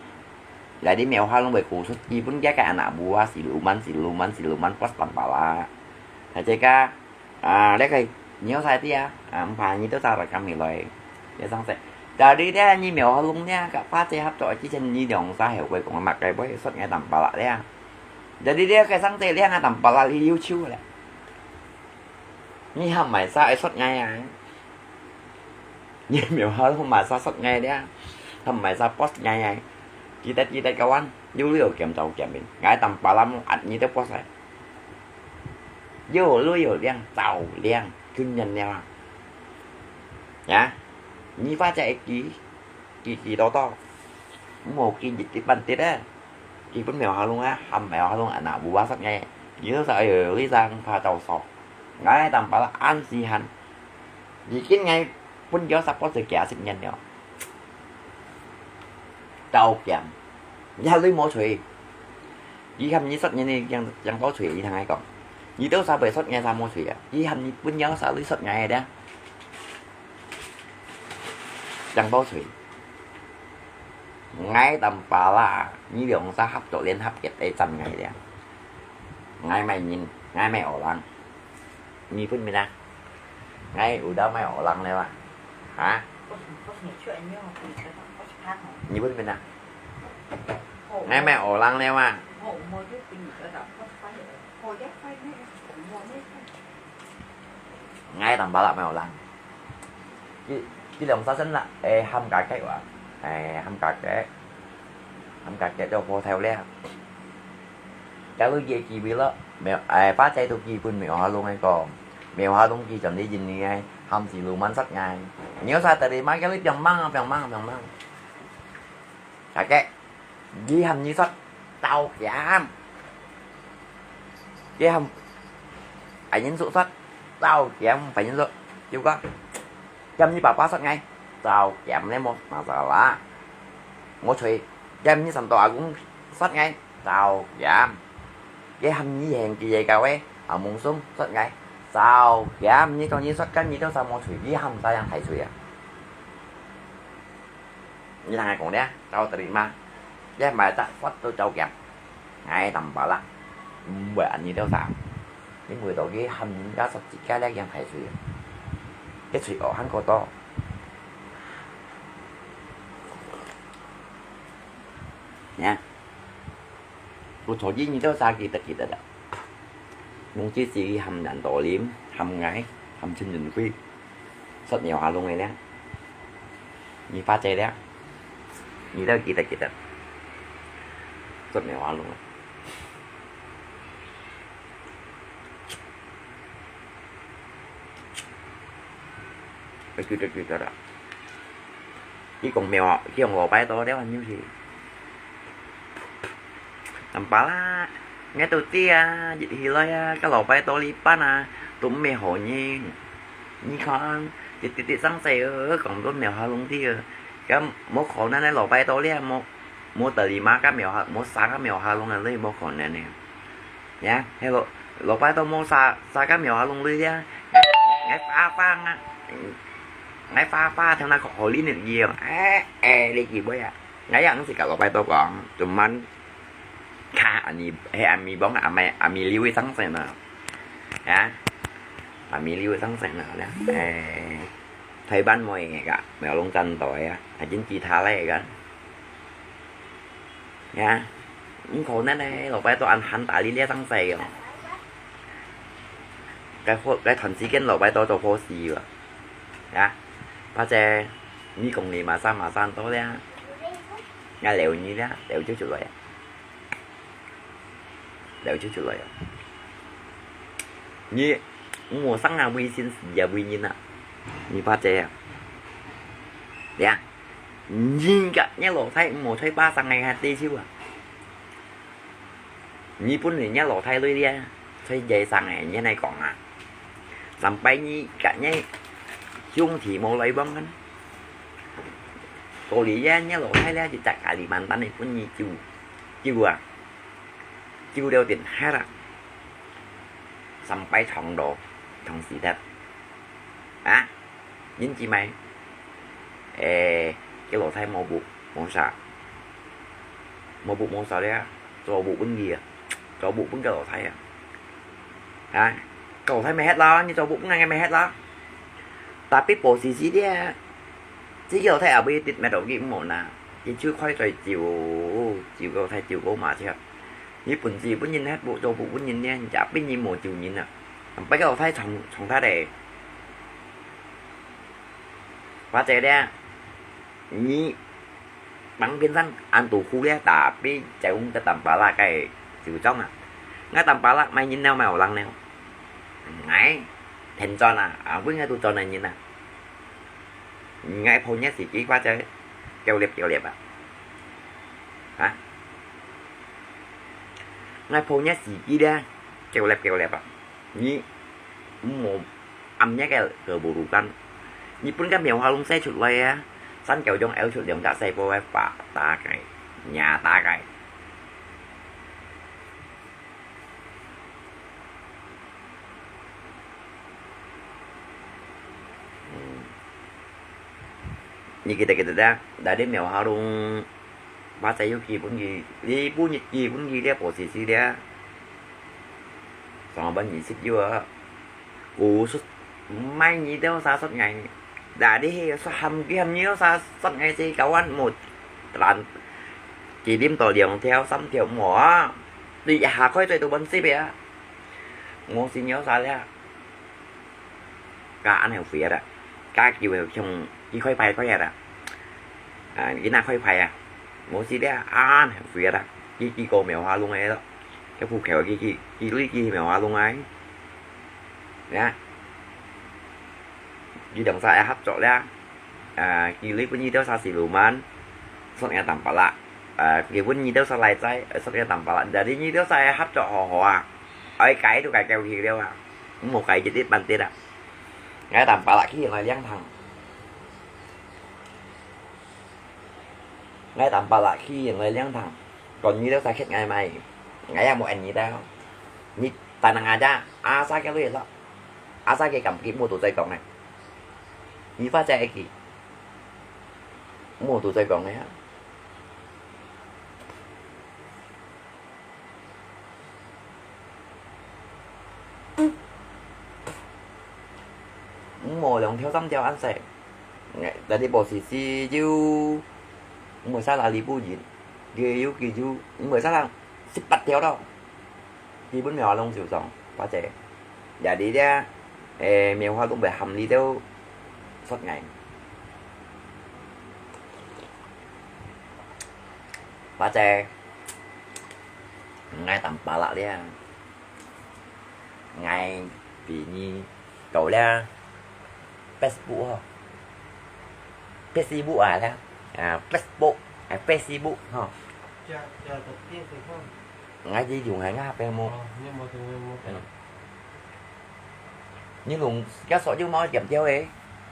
Jadi mèo ha lung bai ku sut ki pun kia ka anak buah siluman, siluman, siluman pas tampala. Thai cai ka, ah, lek kai nyo sai tia, ah, mpa ni to sa bai kam mi loi. Ya sang se. Jadi dia ni mèo ha lung nia ka fa cai hap cho chi chen ni dong sa heu bai kong mak kai bai sot ngai tampala lia. Jadi dia kai sang se lia ngai tampala li yu chu le. Ni ham mai sa ai sot ngai ai. Ni mèo ha lung mai sa sot ngai dia. Ham mai sa post ngai ai. Kitet kitet kawan. Yu lu yu kiam tau kiam bin. Ngai tampala mu at ni te post ai. Yu lu yu liang tau liang. Kun nyan liang. Ya. Ni fa cai ki. Ki ki to to. Mu ki jit ki pan tit eh. Ki pun mèo ha lung ah. Ham mèo ha lung anak buah sot ngai. Ni to sa ayo li sang pha tau sok. Ngai tampala an si han. Yi kin ngai pun yo sa po se kia sik nyan yo. Tau kiam. Ya lui mo chui. Yi ham ni sot ngai ni yang yang to chui yi thang ai kong. Yi to sa bai sot ngai sa mo chui ya. Yi ham ni pun yo sa lui sot ngai da. Yang to chui. Ngai tampala, ni dong sa hap cho lien hap kiet ai chan ngai liang. Ngai mai nyin, ngai mai olang. Ni pun mina. Ngai udah mai olang le wa. Ha? Ni pun mina. Ngai mai olang le wa. Ngai tampala mai olang. Ki ki dong sa sen la, eh, ham ka kek wa. Eh, ham ka kek. Ham ka kek cho po theo le. Ka lu ye ki bi lo. Mèo, eh, fa cai tu ki pun mèo ha lung ai kong. Mèo ha lung ki chon li yin ni ai. Ham siluman sot ngai. Nyo sa tadi mai ka lu piang mang, piang mang, piang mang. Ka kek. Yi ham ni sot. Tau kiam. Yi ham. Ai yin su sot. Tau kiam, phải yin su. Yu ka. Yam ni papa sot ngai. Tau kiam le mo masalah. Mo chui. Yam ni santo agung sot ngai. Tau kiam. Ye ham ni heng ki ye ka we. A mung sum sot ngai. Tau kiam ni to ni sot kan ni to sa mo chui. Ye ham sa yang thai chui ya. Ni thang ai kong lia. Tau teri ma. Ye mai ta sot to tau kiam. Ngai tampala. Mbuat ani to sa. Ni mbuat to ki ham ni ka sot chi ka le yang thai chui. Ye chui o han ko to. Ya. Ku cho ji ni to sa ki ta ki ta da. Mung chi si ham dan to lim, ham ngai, ham chen yun kui. Sot mèo ha lung ai le. Ni fa cai le. Ni to ki ta ki ta. Sot mèo ha lung ai. Ai ki ta ki ta da. Ki kong mèo, ki kong lo pai to le han yu si. Tampala. 𠊎都知啊，一起來啊，該禮拜到這班啊，都毋係好人。你看，一滴滴生死哦，講到苗下弄去哦，該無可能个禮拜到這，無，無得你媽該苗下，無殺該苗下弄个，你無可能个。呀，係咯，禮拜到無殺，殺該苗下弄你呀，𠊎，𠊎花花啊，𠊎花花，聽那個好靈个哦，哎，哎，你記不呀？ 𠊎也毋識甲老闆都講，做麼个，卡阿咪，係阿咪幫阿妹，阿咪溜一張先啊，啊，阿咪溜一張先啊，咧，誒，台灣妹个，苗龍戰隊啊，還真其他咧个，呀，毋可能咧，老闆都恁罕打理這張勢哦，該貨，該段時間老闆都做好事啊，呀，或者你講你馬上馬上到咧。 𠊎撩你啦，撩就出來啊，撩就出來啊。你無生啊，為先死啊，為人啊，你怕這樣？呀，人家若老弟無在巴生个，還得手啊。 你本來若老弟來咧，在街上誒，你來講啊，三擺你甲若兄弟無來往啊。到你咧，若老弟咧，一隻咖哩飯單你分你酒，酒啊，酒了點嗨啦，三擺長路，同時的，啊？ 恁姊妹，誒，該老弟無屋無舍，無屋無舍咧，做屋分佢啊，做屋分該老弟啊。啊，該老弟乜歇咯，你做屋分人个乜歇咯。Tapi posisi咧，這个老弟也毋一定乜落去無啦，佢就開嘴照，照該老弟照顧麻雀。 你本事本人還無做不本人呢，也變人無救人啊。Sampai該老弟長，長大咧。或者咧，你旁邊上安堵苦咧，tapi jauh ke Tampalak个酒庄啊。𠊎Tampalak買人了，買有人了。𠊎，天轉啊，啊，分𠊎都轉个人啊。 𠊎抱若時機，或者叫粒叫粒啊。啊？𠊎抱若時機咧，叫粒叫粒啊。你毋好暗夜个，个無路間。你分該苗下弄生出來啊，三九鐘屙出兩隻細胞个，發大个，惹大个。 你記得記得啦，但係苗下弄，把仔又寄分佢，你本日寄分佢咧，無事事咧，上班二十六啊，古出賣你兜啥出眼，但係係說喊佢喊你兜啥出眼，這搞完無，但，佢啉到兩條三條無啊，你一下開嘴都分食啊，我是鳥啥咧？ 該恁後悔啊！該叫佢像佢開牌開啊！啊，佢那開牌啊！無事咧，恁後悔啊！佢佢過苗下弄个咯，佢鋪橋佢佢佢類佢苗下弄啊！呀，佢兩儕愛合作咧，啊，佢類分佢兜儕siluman，送佢Tampalak，啊，佢分佢兜儕來在，送佢Tampalak，jadi佢兜儕愛合作好好啊！愛改都改改去了啊！ 毋好改一日半日啊！𠊎Tampalak去來涼堂，𠊎Tampalak去來涼堂，講你兜儕欠𠊎買，𠊎也無應你兜。你單單啊，asa佢來咯，asa佢敢佢無都在講个，你發財个佢，無都在講个啊！ 無兩條三條恁細，但係無時時就，毋會使啦，你不贏，佢有佢就，毋會使啦，十八條咯。基本苗下弄受傷，或者，也你咧，誒，苗下弄會喊你兜出眼，或者。 𠊎Tampalak咧，𠊎比你高咧，Facebook吼，Facebook啊咧，啊Facebook，啊Facebook吼。𠊎知用係𠊎朋友。哦，你無聽，你無聽。嗯。你用，該所有毛剪掉誒。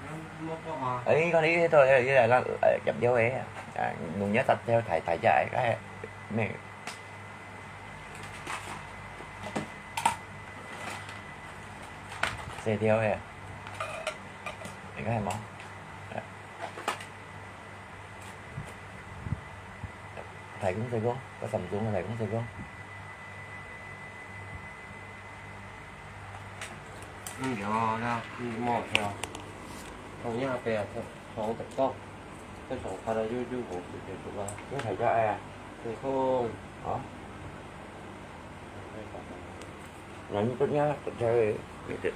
嗯，無講啊。誒，你講你這個，誒，誒，誒，剪掉誒，啊，用這隻條大，大隻誒，該咩？細條誒，你看無？啊。 大公細哥，該三種个大公細哥。嗯，有啊，那，嗯，無有。同樣个啊，同，同等高，這種它的又，又紅色就出來。這才叫愛啊。對吼。啊？ Lanjutnya percaya gitu.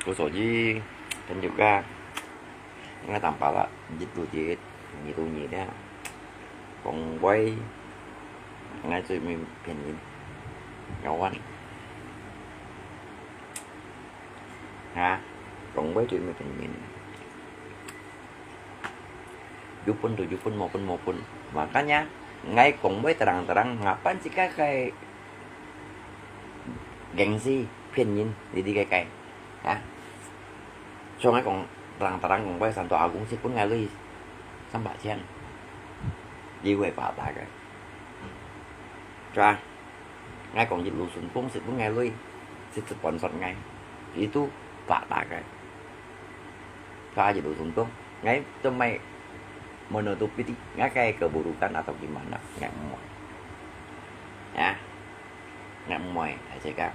故所以，朋友啊，𠊎當巴拉，一度一，二度二咧，講話，𠊎最尾騙人，有啊。啊，講話最尾騙人。 有分就有分，無分無分。Makanya，𠊎講話terang-terang，ngapan自家个gengsi騙人，你知个个，啊？所以𠊎講terang-terang講話，三到阿公識分𠊎鐳三百千，你會發達个，是吧？ 𠊎講一路順風，識分𠊎鐳，識，識sponsor𠊎，itu發達个。佢一路順風，𠊎都毋係menutupi，𠊎个keburukan atau gimana，𠊎毋會。啊，𠊎毋會，大自家。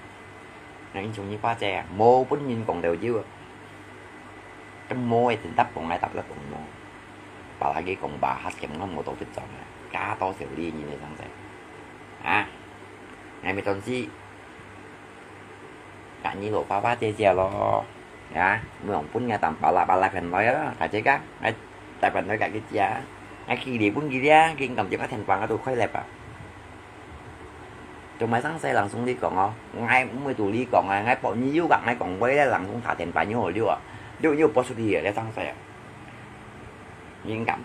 𠊎應承你巴姐啊，無分人講到有啊。Kan無會tetap講來tetap講無。Apalagi講bahas，根本無到別種啊，加多少利益呢，上仔。啊，𠊎咪當時，甲你老爸爸姐姐咯，啊，無用分𠊎當巴拉巴拉分來啊，大姐家，𠊎大分來甲佢姐啊，𠊎寄禮分佢咧，佢感覺𠊎天光啊都快樂啊。 做麼个上世人送你講哦，𠊎毋會同你講啊，𠊎幫你又講，𠊎講話咧，人送打電話又好溜啊，又，又播出去啊，這上世啊，你敢？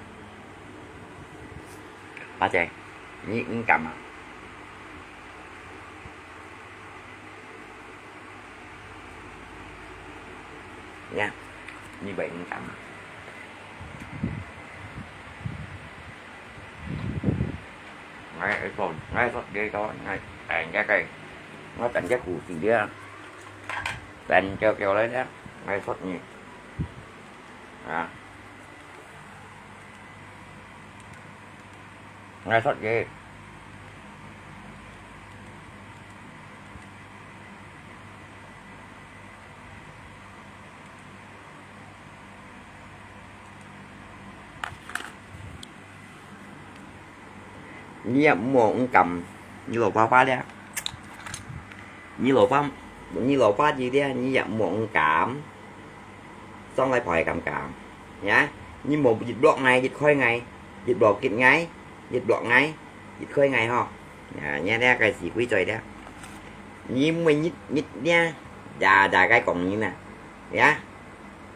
八姐，你，你敢啊？呀，你會，你敢啊？ 𠊎，𠊎講，𠊎說這個，𠊎，哎，這個，𠊎等這故事咧，等叫叫來咧，𠊎說你，啊，𠊎說你。 你也莫毋敢，你老爸爸咧，你老爸，你老爸佢咧，你也莫毋敢，上來排敢敢，呀，你莫一落𠊎，一開𠊎，一落結𠊎，一落𠊎，一開𠊎吼，呀，你這個死鬼嘴咧，你每日日咧，呀，大概講你呢。 呀，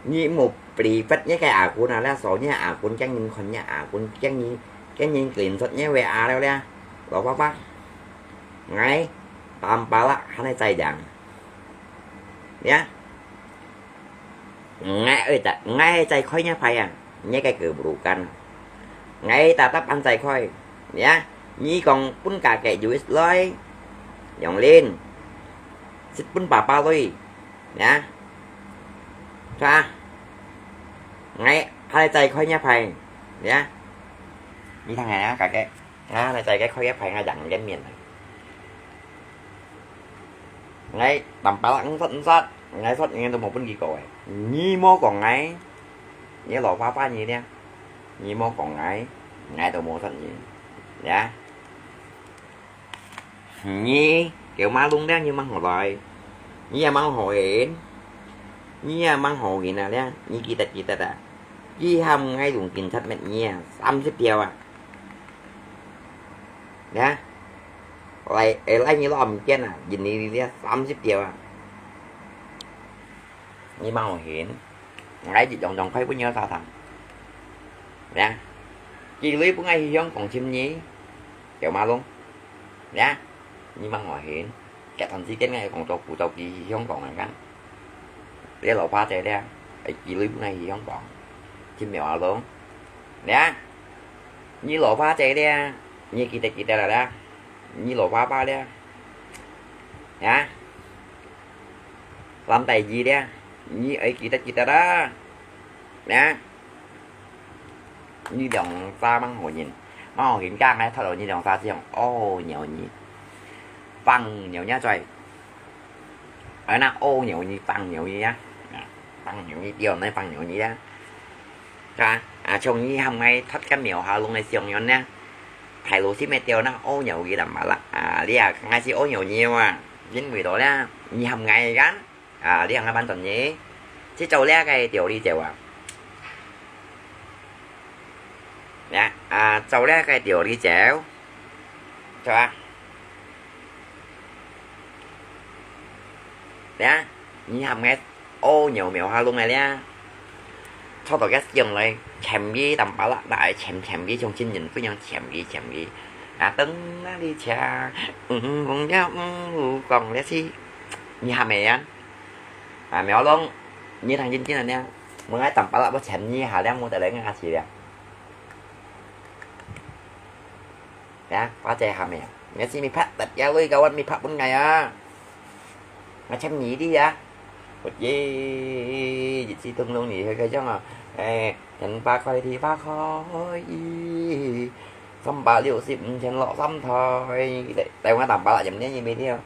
你莫beli bet你个akun啊，啦，所以akun驚人看，你akun驚人，驚人screenshot你會啊了咧，老伯伯，𠊎tanpa啦，還係在講，呀，𠊎會在，𠊎係在開你牌啊，你个keburukan，𠊎tetap還在開，呀，你講分價格有一來，用零，係分爸爸鐳。 呀，是吧？𠊎還在開你牌，呀。你聽下啊，大家，𠊎還在該開一牌，𠊎贏人面啊。𠊎tanpa啦，毋殺毋殺，𠊎殺人都無分佢過誒。你莫講𠊎，你老爸爸你咧，你莫講𠊎，𠊎都無殺你，呀。 你，kêu malung咧，你吂好來。你也吂好人。你也吂好人啊咧，你記得記得啊。佢喊𠊎用警察搣你啊，三十條啊。咧，來，會來你都毋見啊，印尼咧三十條啊。你吂好人。 𠊎一樣樣開分你沙灘。呀，寄鐳分𠊎去香港尋你，對嗎咯？呀，你問𠊎去，這段時間𠊎講到古早寄去香港个，這老花姐咧，會寄鐳分𠊎去香港，尋苗阿龍。呀，你老花姐咧，你記得記得啦啦，你老花爸咧，呀，藍帶子咧，你愛記得記得啦，呀。 你兩儕吂好人，吂好人家，𠊎討論你兩儕就用屙尿你，放尿你嘴。哎，那屙尿你，放尿你啊，啊，放尿你，掉那放尿你啊。啊，啊，像你喊𠊎脫个苗下弄个相樣呢，大路先咩掉那屙尿你啦嘛啦，啊，你啊，𠊎是屙尿你啊，因為到咧，你喊𠊎个。 啊，你行个班轉呢，去做這个調理者啊。呀，啊，做這个調理者，做啊。呀，你喊个屙尿苗下弄个咧，坐到个上來，潛佢淡巴拉，那愛潛潛佢，像真人不樣潛佢潛佢。啊，等那裡車，嗯，講了，嗯，講了去，你喊个呀？ 啊，苗龍，你聽真真个呢，問𠊎淡巴拉，𠊎請你下了，無得來𠊎去了。呀，花姐下面，你是咪拍得呀？你个碗咪拍分𠊎啊！𠊎請你的呀。我耶，一起灯笼你那个像啊，哎，天花开地花开，三百六十五天落三胎，对，对我淡巴拉，有没有？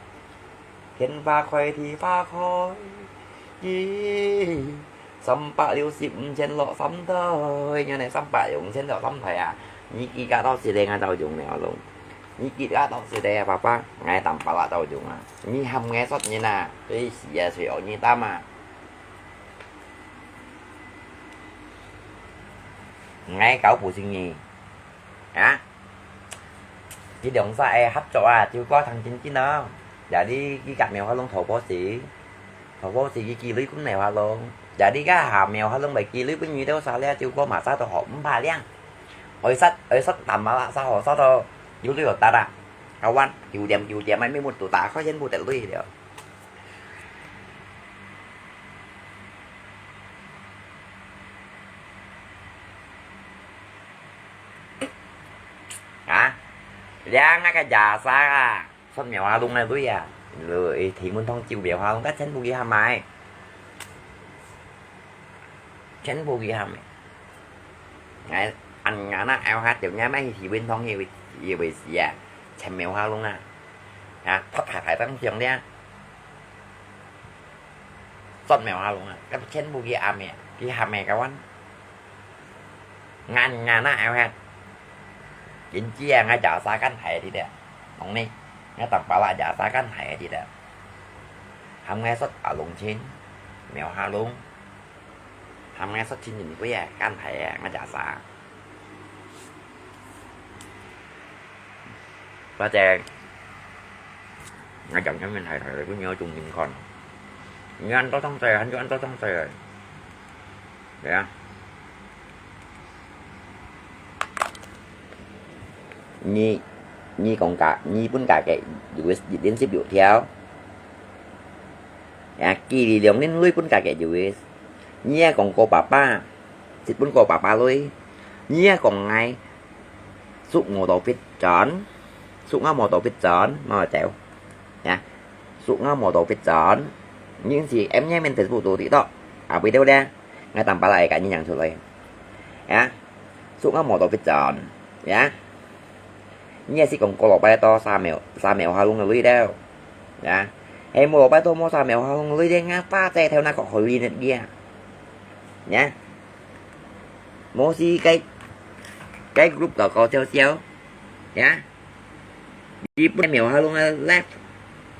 天花开，地花开，咦，三百六十五天落三胎，原来三百六十五天落三胎啊！你几个到时咧，𠊎都用了咯。你几个到时咧，爸爸，𠊎淡巴拉都用啊！你喊𠊎说人啊，对死啊，谁学你打嘛？𠊎搞不清你啊！ 佢兩儕个合作啊，就過聽真真哦。Jadi佢甲苗下弄淘寶時，淘寶時佢寄鐳分苗下弄。Jadi該下苗下弄會寄鐳分你兜儕咧，就過馬上都好毋怕靚。愛殺愛殺淡巴拉殺好殺到有鐳有得啊！Kawan，九點九點啊，咪目都打開，全部得鐳了。 啊，這𠊎个jasa啊，算苗下弄个鐳啊，提門堂就苗下弄，該全部佢下買，全部佢下買。哎，恁樣啊，哎，我還點樣買提門堂，以為以為是啊，全苗下弄啊，啊，發大大當上了。 算苗下弄啊，該全部佢阿姆，佢阿姆个碗。Ngan ngan啊，ai hat。Inci啊，ngai jasa kan hai tidak. Nong ni, ngai tang pala jasa kan hai tidak. Ham ngai sot alung chin, mèo halung. Ham ngai sot chin yin kui ah, kan hai ah, ngai jasa. Ba cheng. Ngai chang chang min hai thai lai, kun nyo chung yin kon. Nyan to tang sai, han to tang sai. Ya. Nyi, nyi kong ka, nyi pun ka ke, Louis, liên tiếp dụ theo. Ya, kỳ đi liông nên lui pun ka ke, Louis. Nyi kong ko papa, sit pun ko papa lui. Nyi kong ngai, suk ngo to pit chon, suk ngo mo to pit chon, mo chèo. Ya. Suk ngo mo to pit chon. Những gì em nhé, mình Facebook tổ đi to. À, video đây. Ngai tang pala ai ka nyi yang chulai. Ya. Suk ngo mo to pit chon. Ya. Nyi si kong ko lo pai to sa mèo, sa mèo halung lui deo. Ya. He mo lo pai to mo sa mèo halung lui de, ngai pa che theo na ko hoi li net dia. Ya. Mo si cái, cái group đó có theo theo. Ya. Đi pun mèo halung left.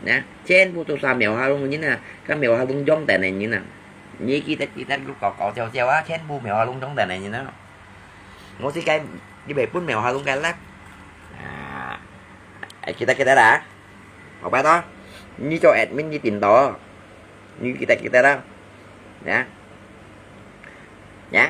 Nè, chen bu tu sa mèo halung nyin à, ka mèo halung jong tên này nyin à. Nyi kita kita group có có theo theo á, chen bu mèo halung jong tên này nyin à. Ngô si cái, đi bể pun mèo halung cái left. À, ai kita kita đã. Học bài đó. Nyi cho admin đi tìm đó. Nyi kita kita đó. Nè. Nè.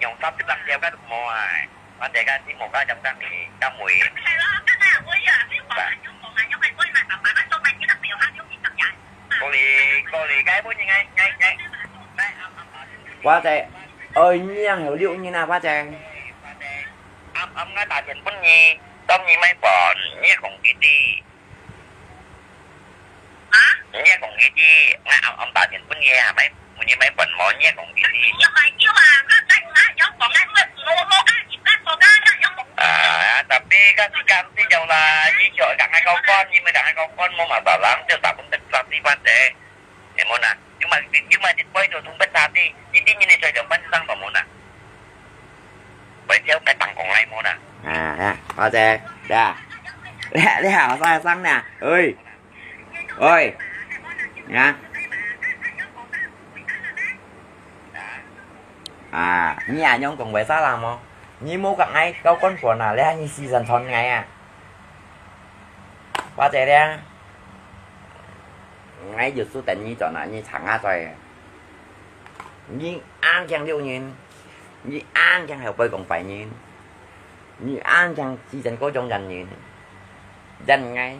用三十六條个都無啊，我大家只無加點三年，加梅。係咯，剛才我也是講啊，有講啊，有係我買爸爸个做買幾多條啊，有幾十日。講你花姐，愛你還有六日啊，花姐。暗暗𠊎打電分你，當你買飯，你也講佢知。啊？你也講佢知，𠊎暗暗打電分你啊，買，你買飯無，你也講佢知。啊，tapi kan si kan si jauh lah, ni jauh kat ngai kau kon, ni mah kat ngai kau kon, mau masalah, jauh tak pun tak si pasal. Emon ah, cuma cuma di poi tu sumpet hati. Ini ni ni cocok pan sang pamona. Poi tiap kat tangkong lai mona. 啊，啊，花姐，呀，你你好，生生呢？喂，喂，啊，啊，你啊，用講話啥啦無？你莫講愛交關本啊，你還你時辰傳𠊎啊？花姐咧，𠊎有事等你轉啊，你長下嘴。你硬強六年，你硬強後背講拜年，你硬強時辰過種人年，人愛，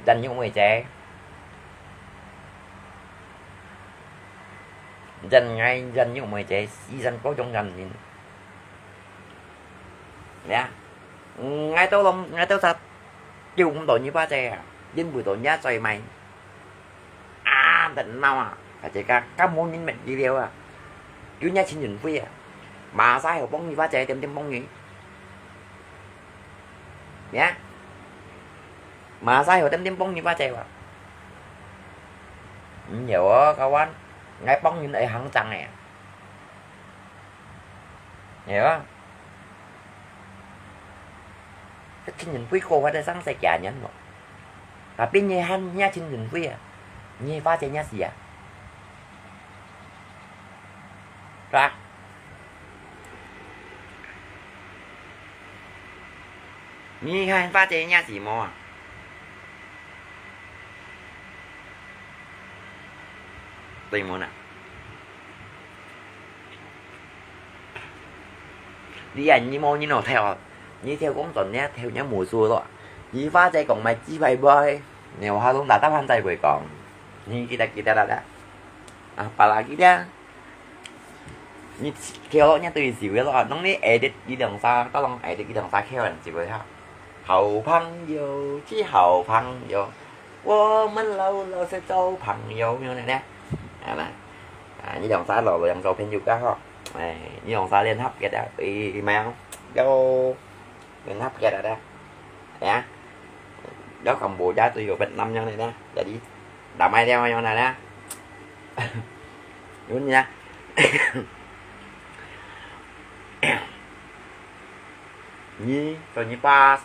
人肉妹姐，人愛人肉妹姐，時辰過種人年。呀，𠊎都諗，𠊎都實救毋到你花姐啊，因為到你嘴賣。 啊，等鬧啊！大家家，家無人滅佢了啊！有人情人會啊！馬上有幫你花姐點點幫你。呀，馬上有點點幫你花姐哇！毋曉哦，kawan，𠊎幫人愛行長誒。曉啊！ Cái情人會過發个生死幾年咯。Tapi你還你情人會啊，你花姐你死啊。是吧？你還花姐你死無啊？對無呢？ 你啊，你無你哪跳啊？你跳講轉呢，跳你無輸咯。你花姐講買雞排杯，你有下攏打打飯仔會講。你記得記得啦啦。啊，巴拉記得。你跳你對手个咯，弄你edit一兩三，到弄edit一兩三跳人就會哈。好朋友，是好朋友。 我們老老實做朋友，有呢呢。啊啦，啊，你兩儕老老樣做朋友較好。哎，你兩儕聯合个啊，哎，咩啊？有聯合个啊，哎呀，有Kamboja都有Vietnam樣呢呢，jadi damai了樣呢呢。有呢。你，做你爸。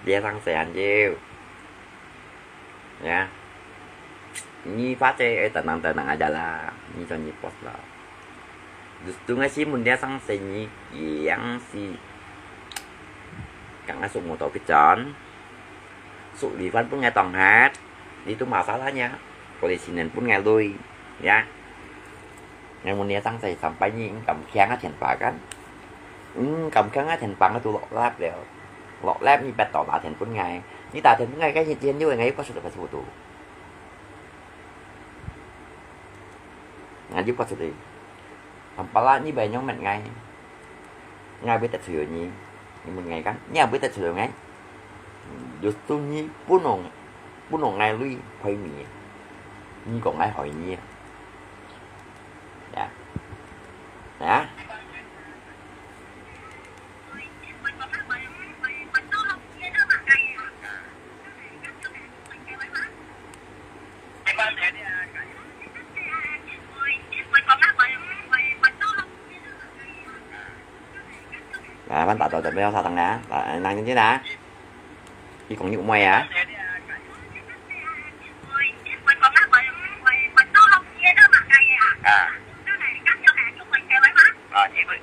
Dia sang sean jiu. Ya. Ni pate eh tenang-tenang aja lah. Ni cho ni pos lah. Justru ngai si mun dia sang se ni yang si. Kang ngai suk motor pichon. Suk li fan pun ngai tong hat. Itu masalahnya. Polisi nen pun ngai lui. Ya. Ngai mun nia sang sai sampai ni ing kam khiang a thian pa kan. Ing kam khiang a thian pa ngai tu lok lap liao. Lok lap ni pet tau ta thian pun ngai. Ni ta thian pun ngai kai thian thian yu ngai yu pa sut pa sut tu. Ngai yu pa sut di. Sampai la ni bai nyong met ngai. Ngai bai tet sui ni. Ni mun ngai kan. Ni bai tet sui ngai. Justru ni pun ong. Pun ong ngai lui phai mi. Ni kong ngai hoi ni. Ya. Ya. Nah, bạn tạo tàu tập beo sao tăng nè. Bạn năng như thế nè. Đi cũng nhụ mày à. À. À, như vậy.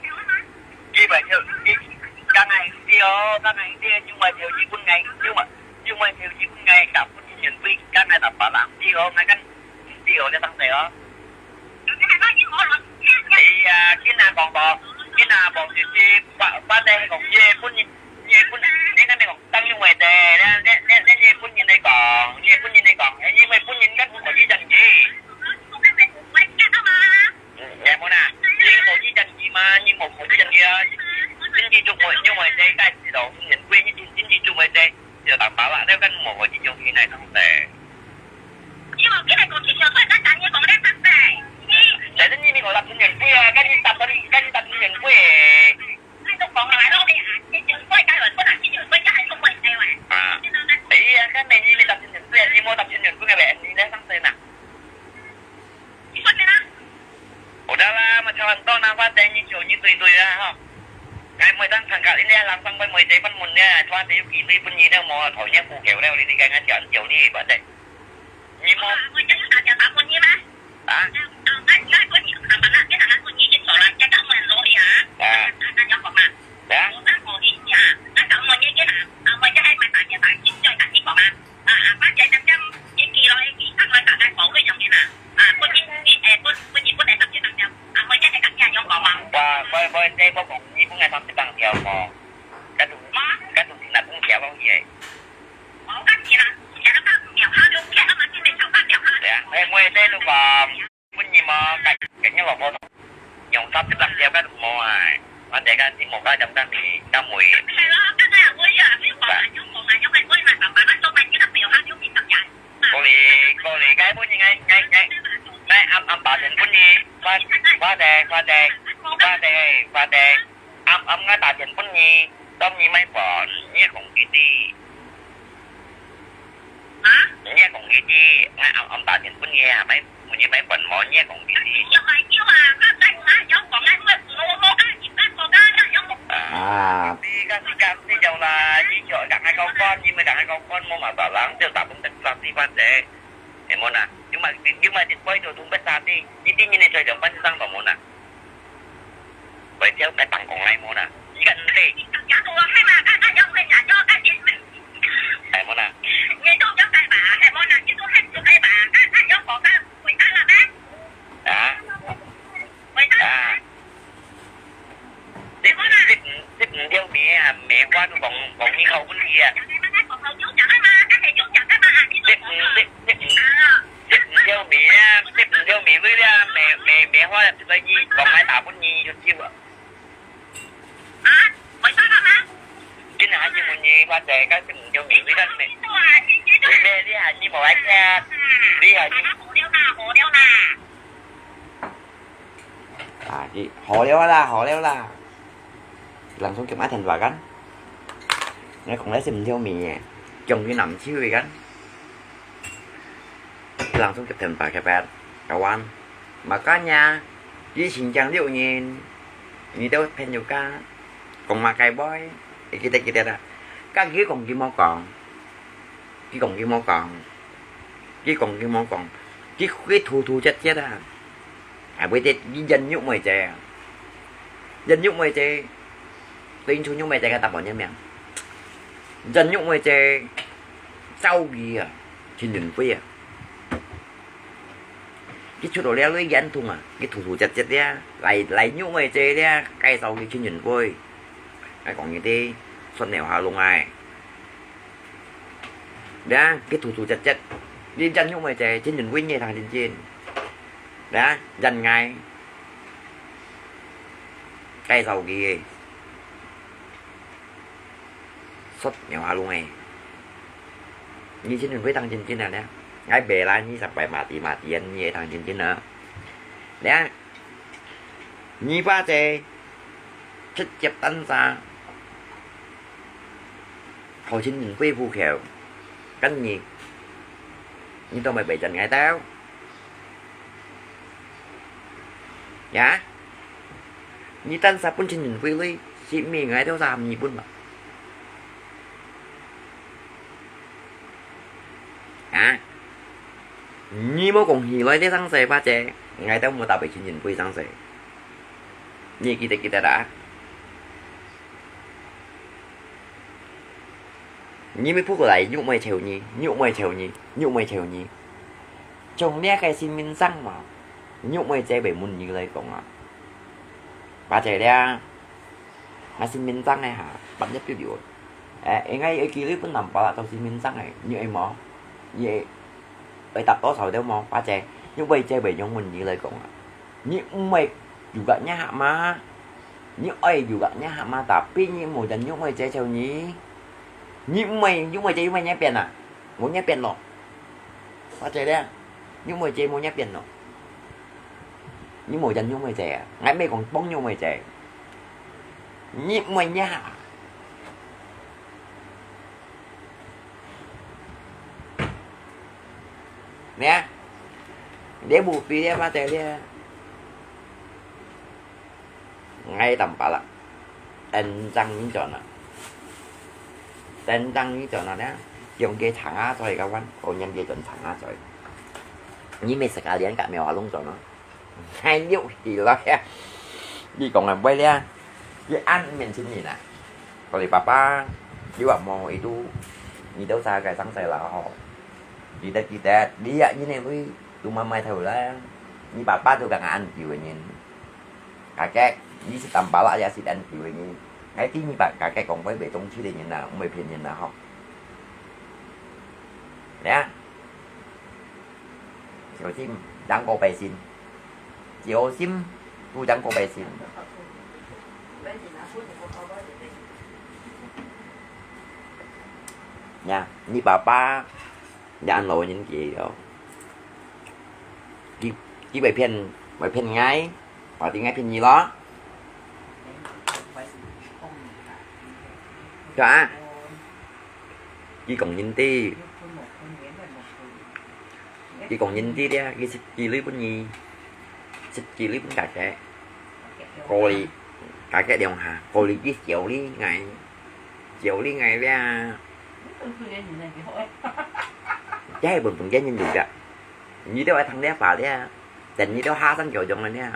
Như vậy chứ. Đi, cái này đi ô, cái này đi ô, nhưng mà thiếu gì cũng ngày, nhưng mà, nhưng mà thiếu gì cũng ngày, cả phút nhân viên, cái này là bảo đảm đi ô, ngay cái đi ô, để tăng tệ ô. Thì, à, cái nào còn có, cái nào còn thì, thì, ba, ba đây còn dê phút nhân, dê phút nhân, đến cái này còn tăng như vậy tệ, nên, nên, nên, nên dê phút nhân đây còn, dê phút nhân đây còn, nhưng mà phút nhân cắt 因為這个係咯，新年會一定進去做咩啫？就打麻辣了，跟無一樣去哪上噻。因為佢係講一樣，所以咱等於講咧，對不對？但是你咪講搭新年會啊，跟你搭到你，跟你搭新年會。你都講啊，你啊，新年會該來，不能新年會該還用會噻喂。啊，哎呀，跟美你咪搭新年會啊，你無搭新年會个喂，你哪上噻呐？你說咩啦？好得啦，莫吵恁多啦，反正你就你對對啦吼。𠊎每當參加你這人生會每隻分問呢，反正有機會分你了無，頭先苦口了，你你該𠊎講叫你，反正。你無。啊，我就有打電話分你嗎？啊？啊，𠊎，𠊎分你，看吧啦，你看𠊎分你去做啦，這個問題啊。啊。啊，那你要講嘛？啊？我講你啊，那個問題啊，啊，我就還沒打電話去，就打電話嘛。 啊，啊，反正點點，你寄落去，寄上來，大概講幾種人啊。啊，分你，你，誒，分，分你，分你三十張票。啊，我現在講你用講嘛。我，我，我，這我講，你分𠊎三十張票無？該種，該種是哪種票咯，佢誒？哦，該是啦，是啦，該種票，哈，就騙他們，現在想辦法，哈。對啊，誒，我也在路上。 分你嘛，該，該你老婆用三十張票該無啊？反正該你無該張單你，該無。過嚟，過嚟，該分你，𠊎，𠊎，𠊎，𠊎暗，暗打電分你，反，反正，反正，反正，反正，暗，暗𠊎打電分你，當你買飯，你講佢知。 啊？你也講佢知，𠊎暗暗打電分你啊，買，分你買飯無？你也講佢知。有買有啊，該該𠊎有講，𠊎無無無啊，你捌講啊，有講。啊。你該時間你有啦，你就同𠊎講講，你咪同𠊎講講，無嘛，大人就打分得三四萬啫，係無啦？有嘛有嘛一杯就同分三四，一定你你最兩分三個無啦？ 會跳該當講來無啦？一個人咧。哎，無啦。啊？啊？這，這，這毋條命啊，命花都講，講你好運氣啊。這毋，這，這毋，這毋條命啊，這毋條命，為了命，命，命花，所以講來打分你就走啊。 啊？為啥个啊？今日還是問你，我在該是毋叫面，你看咩？你咩？你還你無愛聽？你還你啊，你好了啦，好了啦。Langsung kirim電話kan. Ngai kong lai sim thiu mi, kiong ki nam thiu kan. Langsung kirim電話kepet, kawan. Makanya, di Xinjiang liu nyin, nyi teu pen yu ka, kong ma kai boy, ikite kite da. Ka ki kong ki mo kong, ki kong ki mo kong, ki kong ki mo kong, ki ki thu thu chet chet da. Ai bui te, ki yen nyuk moi che, yen nyuk moi che, te in chu nyuk moi che ka ta bon yen miang. Yen nyuk moi che, zau ki a, chin yun pui a. Ki chu lo lia lui yen thung a, ki thu thu chet chet lia, lai lai nyuk moi che lia, kai zau ki chin yun pui. Ai kong ki te, suan nèo ha lung ai. Lia, ki thu thu chet chet, ki yen nyuk moi che, chin yun pui nye thang chin chin. Lia, yen ngai, kai zau ki. Sot nèo ha lung e. Nyi chin yun pui thang chin chin a lia. Ngai be la nyi sa pai ma ti ma ti yen nyi thang chin chin a. Lia. Nyi pa che. Chet chet tan sa. Hau chin yun pui phu khèo. Kan nyi. Nyi to mai bai chan ngai tao. Ya. Nyi tan sa pun chin yun pui lui, si mi ngai teo sa mi pun ba. Ya. Nyi mo kong hi loi te sang se pa che, ngai teo mo ta bai chin yun pui sang se. Nyi ki te ki te da. Nyi mi phu ko lai, nyuk moi cheu nyi, nyuk moi cheu nyi, nyuk moi cheu nyi. Chong lia kai sin min sang ma, nyuk moi che bai mun nyi lai kong a. Pa che lia, ngai sin min sang e ha, ban yap piu liu. E, e ngai e ki lui pun nam pa la tau sin min sang e, nyi e mo, nyi e, e tap to sao teo mo, pa che, nyuk moi che bai nyong mun nyi lai kong a. Nyi bai yu ka nya ha ma. 你愛有个，你還嘛打，比你無人又會接受你。你毋會，又會接，又會你變啊，無你變咯。我覺得，又會接，無你變咯。你無人又會接啊，𠊎毋係講幫又會接。你毋會你下。你啊，你無比你嘛得了。 Ngai tampalak, tencang ni cona. Tencang ni cona nia, yung ke changa coy kawan, o nyan ke ton changa coy. Ni me sekalian ka meo alung cona. Ngai yuk hi lo ya. Ni kong an bai lia. Ni an men chin ni na. Kali papa, ni wa mo itu. Ni dau sa kai sang sai la ho. Kitet kitet, ni ya ni ne lui. Tu ma mai thau la. Ni papa tu ka ngan kiu nyin. Kakek, ni si tampalak ya si dan kiu ni. Ngai ti ni ba kakek kong bai bai tong chi le nyin na, bai phiên nyin na ho. Ya. Chiu sim, dang ko bai sin. Chiu sim, tu dang ko bai sin. Ya, ni papa, ya an lo nyin ki yo. Ki, ki bai phiên, bai phiên ngai. Ôi, ti ngai phiên ni lo. Cho a. Ki kong nyin ti. Ki kong nyin ti dia, ki sit ki lui pun ni. Sit ki lui pun kakek. Kali, kakek liang ha. Kali ki chiu li ngai. Chiu li ngai lia. Chai bun bun gen nyin lu dia. Ni dau ai thang lia pa lia. Ten ni dau ha sang kiu jong lia.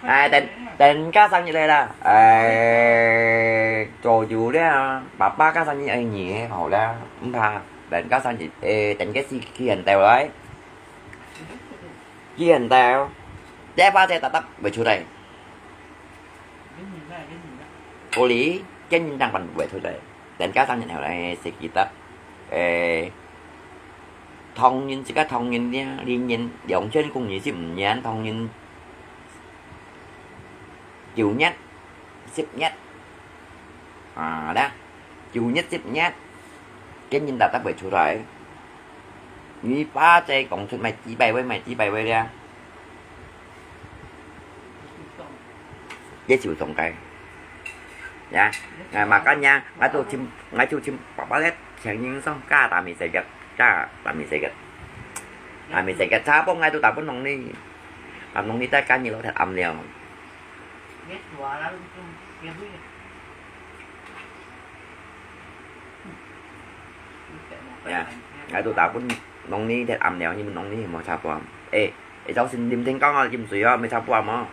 Ai, ten, ten ka sang ni le la. Ai, cho yu lia. Papa ka sang ni ai ni hao la. Mpha, ten ka sang ni, eh, ten ke si kian teo lai. Kian teo. Te pa te tatap bai chu lai. Kali, kian ni tang pan bai chu lai. Ten ka sang ni hao lai, si ki ta. Eh, 唐人，自家唐人呢，二零年，兩千空二十五年，唐人九月、十月，啊，啦，九月、十月，今年大家會出來。你把這講出賣幾百位，賣幾百位了。 也就中个。Ya, ngai makanya, ngai tu cim, ngai tu cim, papa lihat, siang ning song, ka tami seget, ka tami seget. Tami seget, sabong ngai tu tapun nong ni. Am nong ni ta kan ni lo that am liao. Ya, ngai tu tapun nong ni that am liao, ni nong ni mo sabong. Eh, 你走先念天光啊，浸水啊，咪差不多嘛。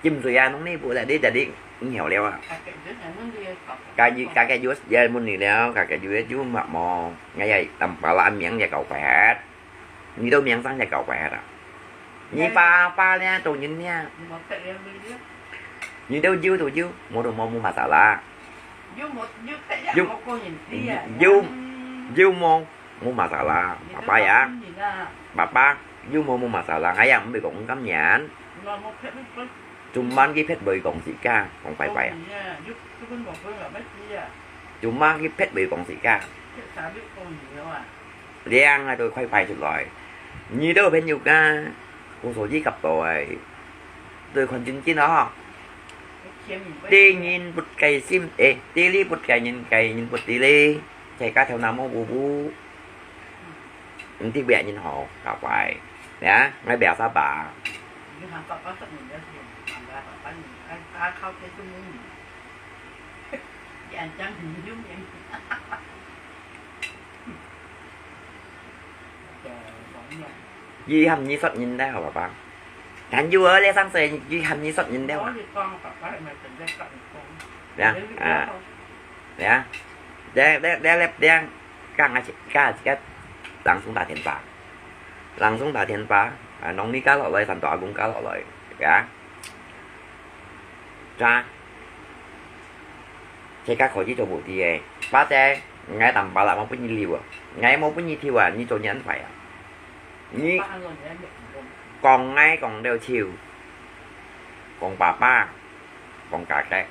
浸水啊，弄你不來，你這裡你曉了啊。Kaji kakek jus ya mun ni liao, kakek jus jus mak mo, ngai ya tampala miang ya kau pet. Ni tu miang sang ya kau pet ah. Ni pa pa lia tu nyin lia. Ni tu jiu tu jiu, mo tu mo mu masalah. Jiu jiu mo. Mu masalah, papa ya. Papa, you mau mu masalah, ngai ya mbe kong kam nyan. Cuman ki phet boi kong si ka, kong pai pai. Cuman ki phet boi kong si ka. Liang ngai tu koi pai tu loi. Ni tu phen yu ka, kong so ji kap toi. Tu kon jin jin ho. Ti nyin put kai sim, eh, ti li put kai nyin kai nyin put ti li. Chai ka thau na mo bu bu. Nti bia nyin ho, ka pai. Ya, ngai bia sa ba. Yi ham yi sot nyin dai ho, papa. Kan yu le sang se yi ham yi sot nyin dai ho. Ya, ah. Ya. Dek, dek, dek, dek, dek. Ka ngai, ka, ka, langsung 打電話。Langsung 打電話。啊，農曆加落來，三大阿公加落來。Ya. Cha. Cai ka kho ji cho bu ti e. Ba te, ngai tam ba la mo pun ni liu a. Ngai mo pun ni tiu a, ni cho nyan fai a. Ni kong ngai kong liu chiu. 講爸爸，講家姐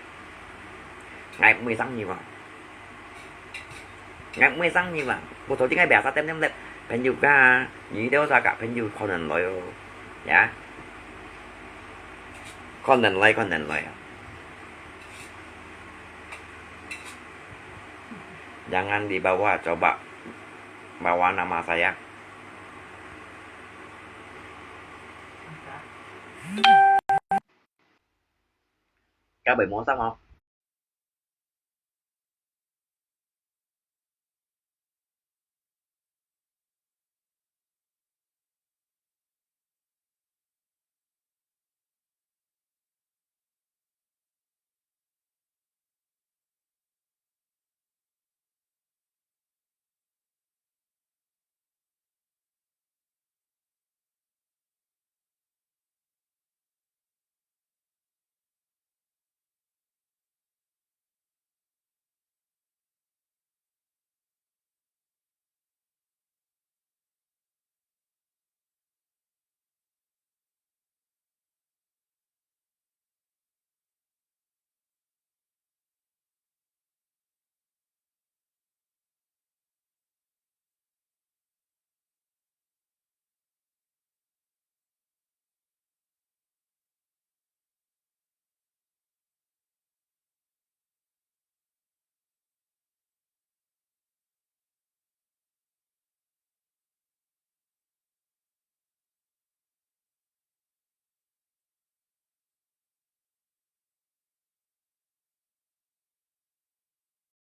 ，𠊎毋會生你啊。𠊎毋會生你啊。我昨天𠊎biasa點點咧，朋友家，你都啥个朋友可能來哦，呀，可能來，可能來啊。Jangan dibawa, coba bawa nama saya. Kau 會摸上哦。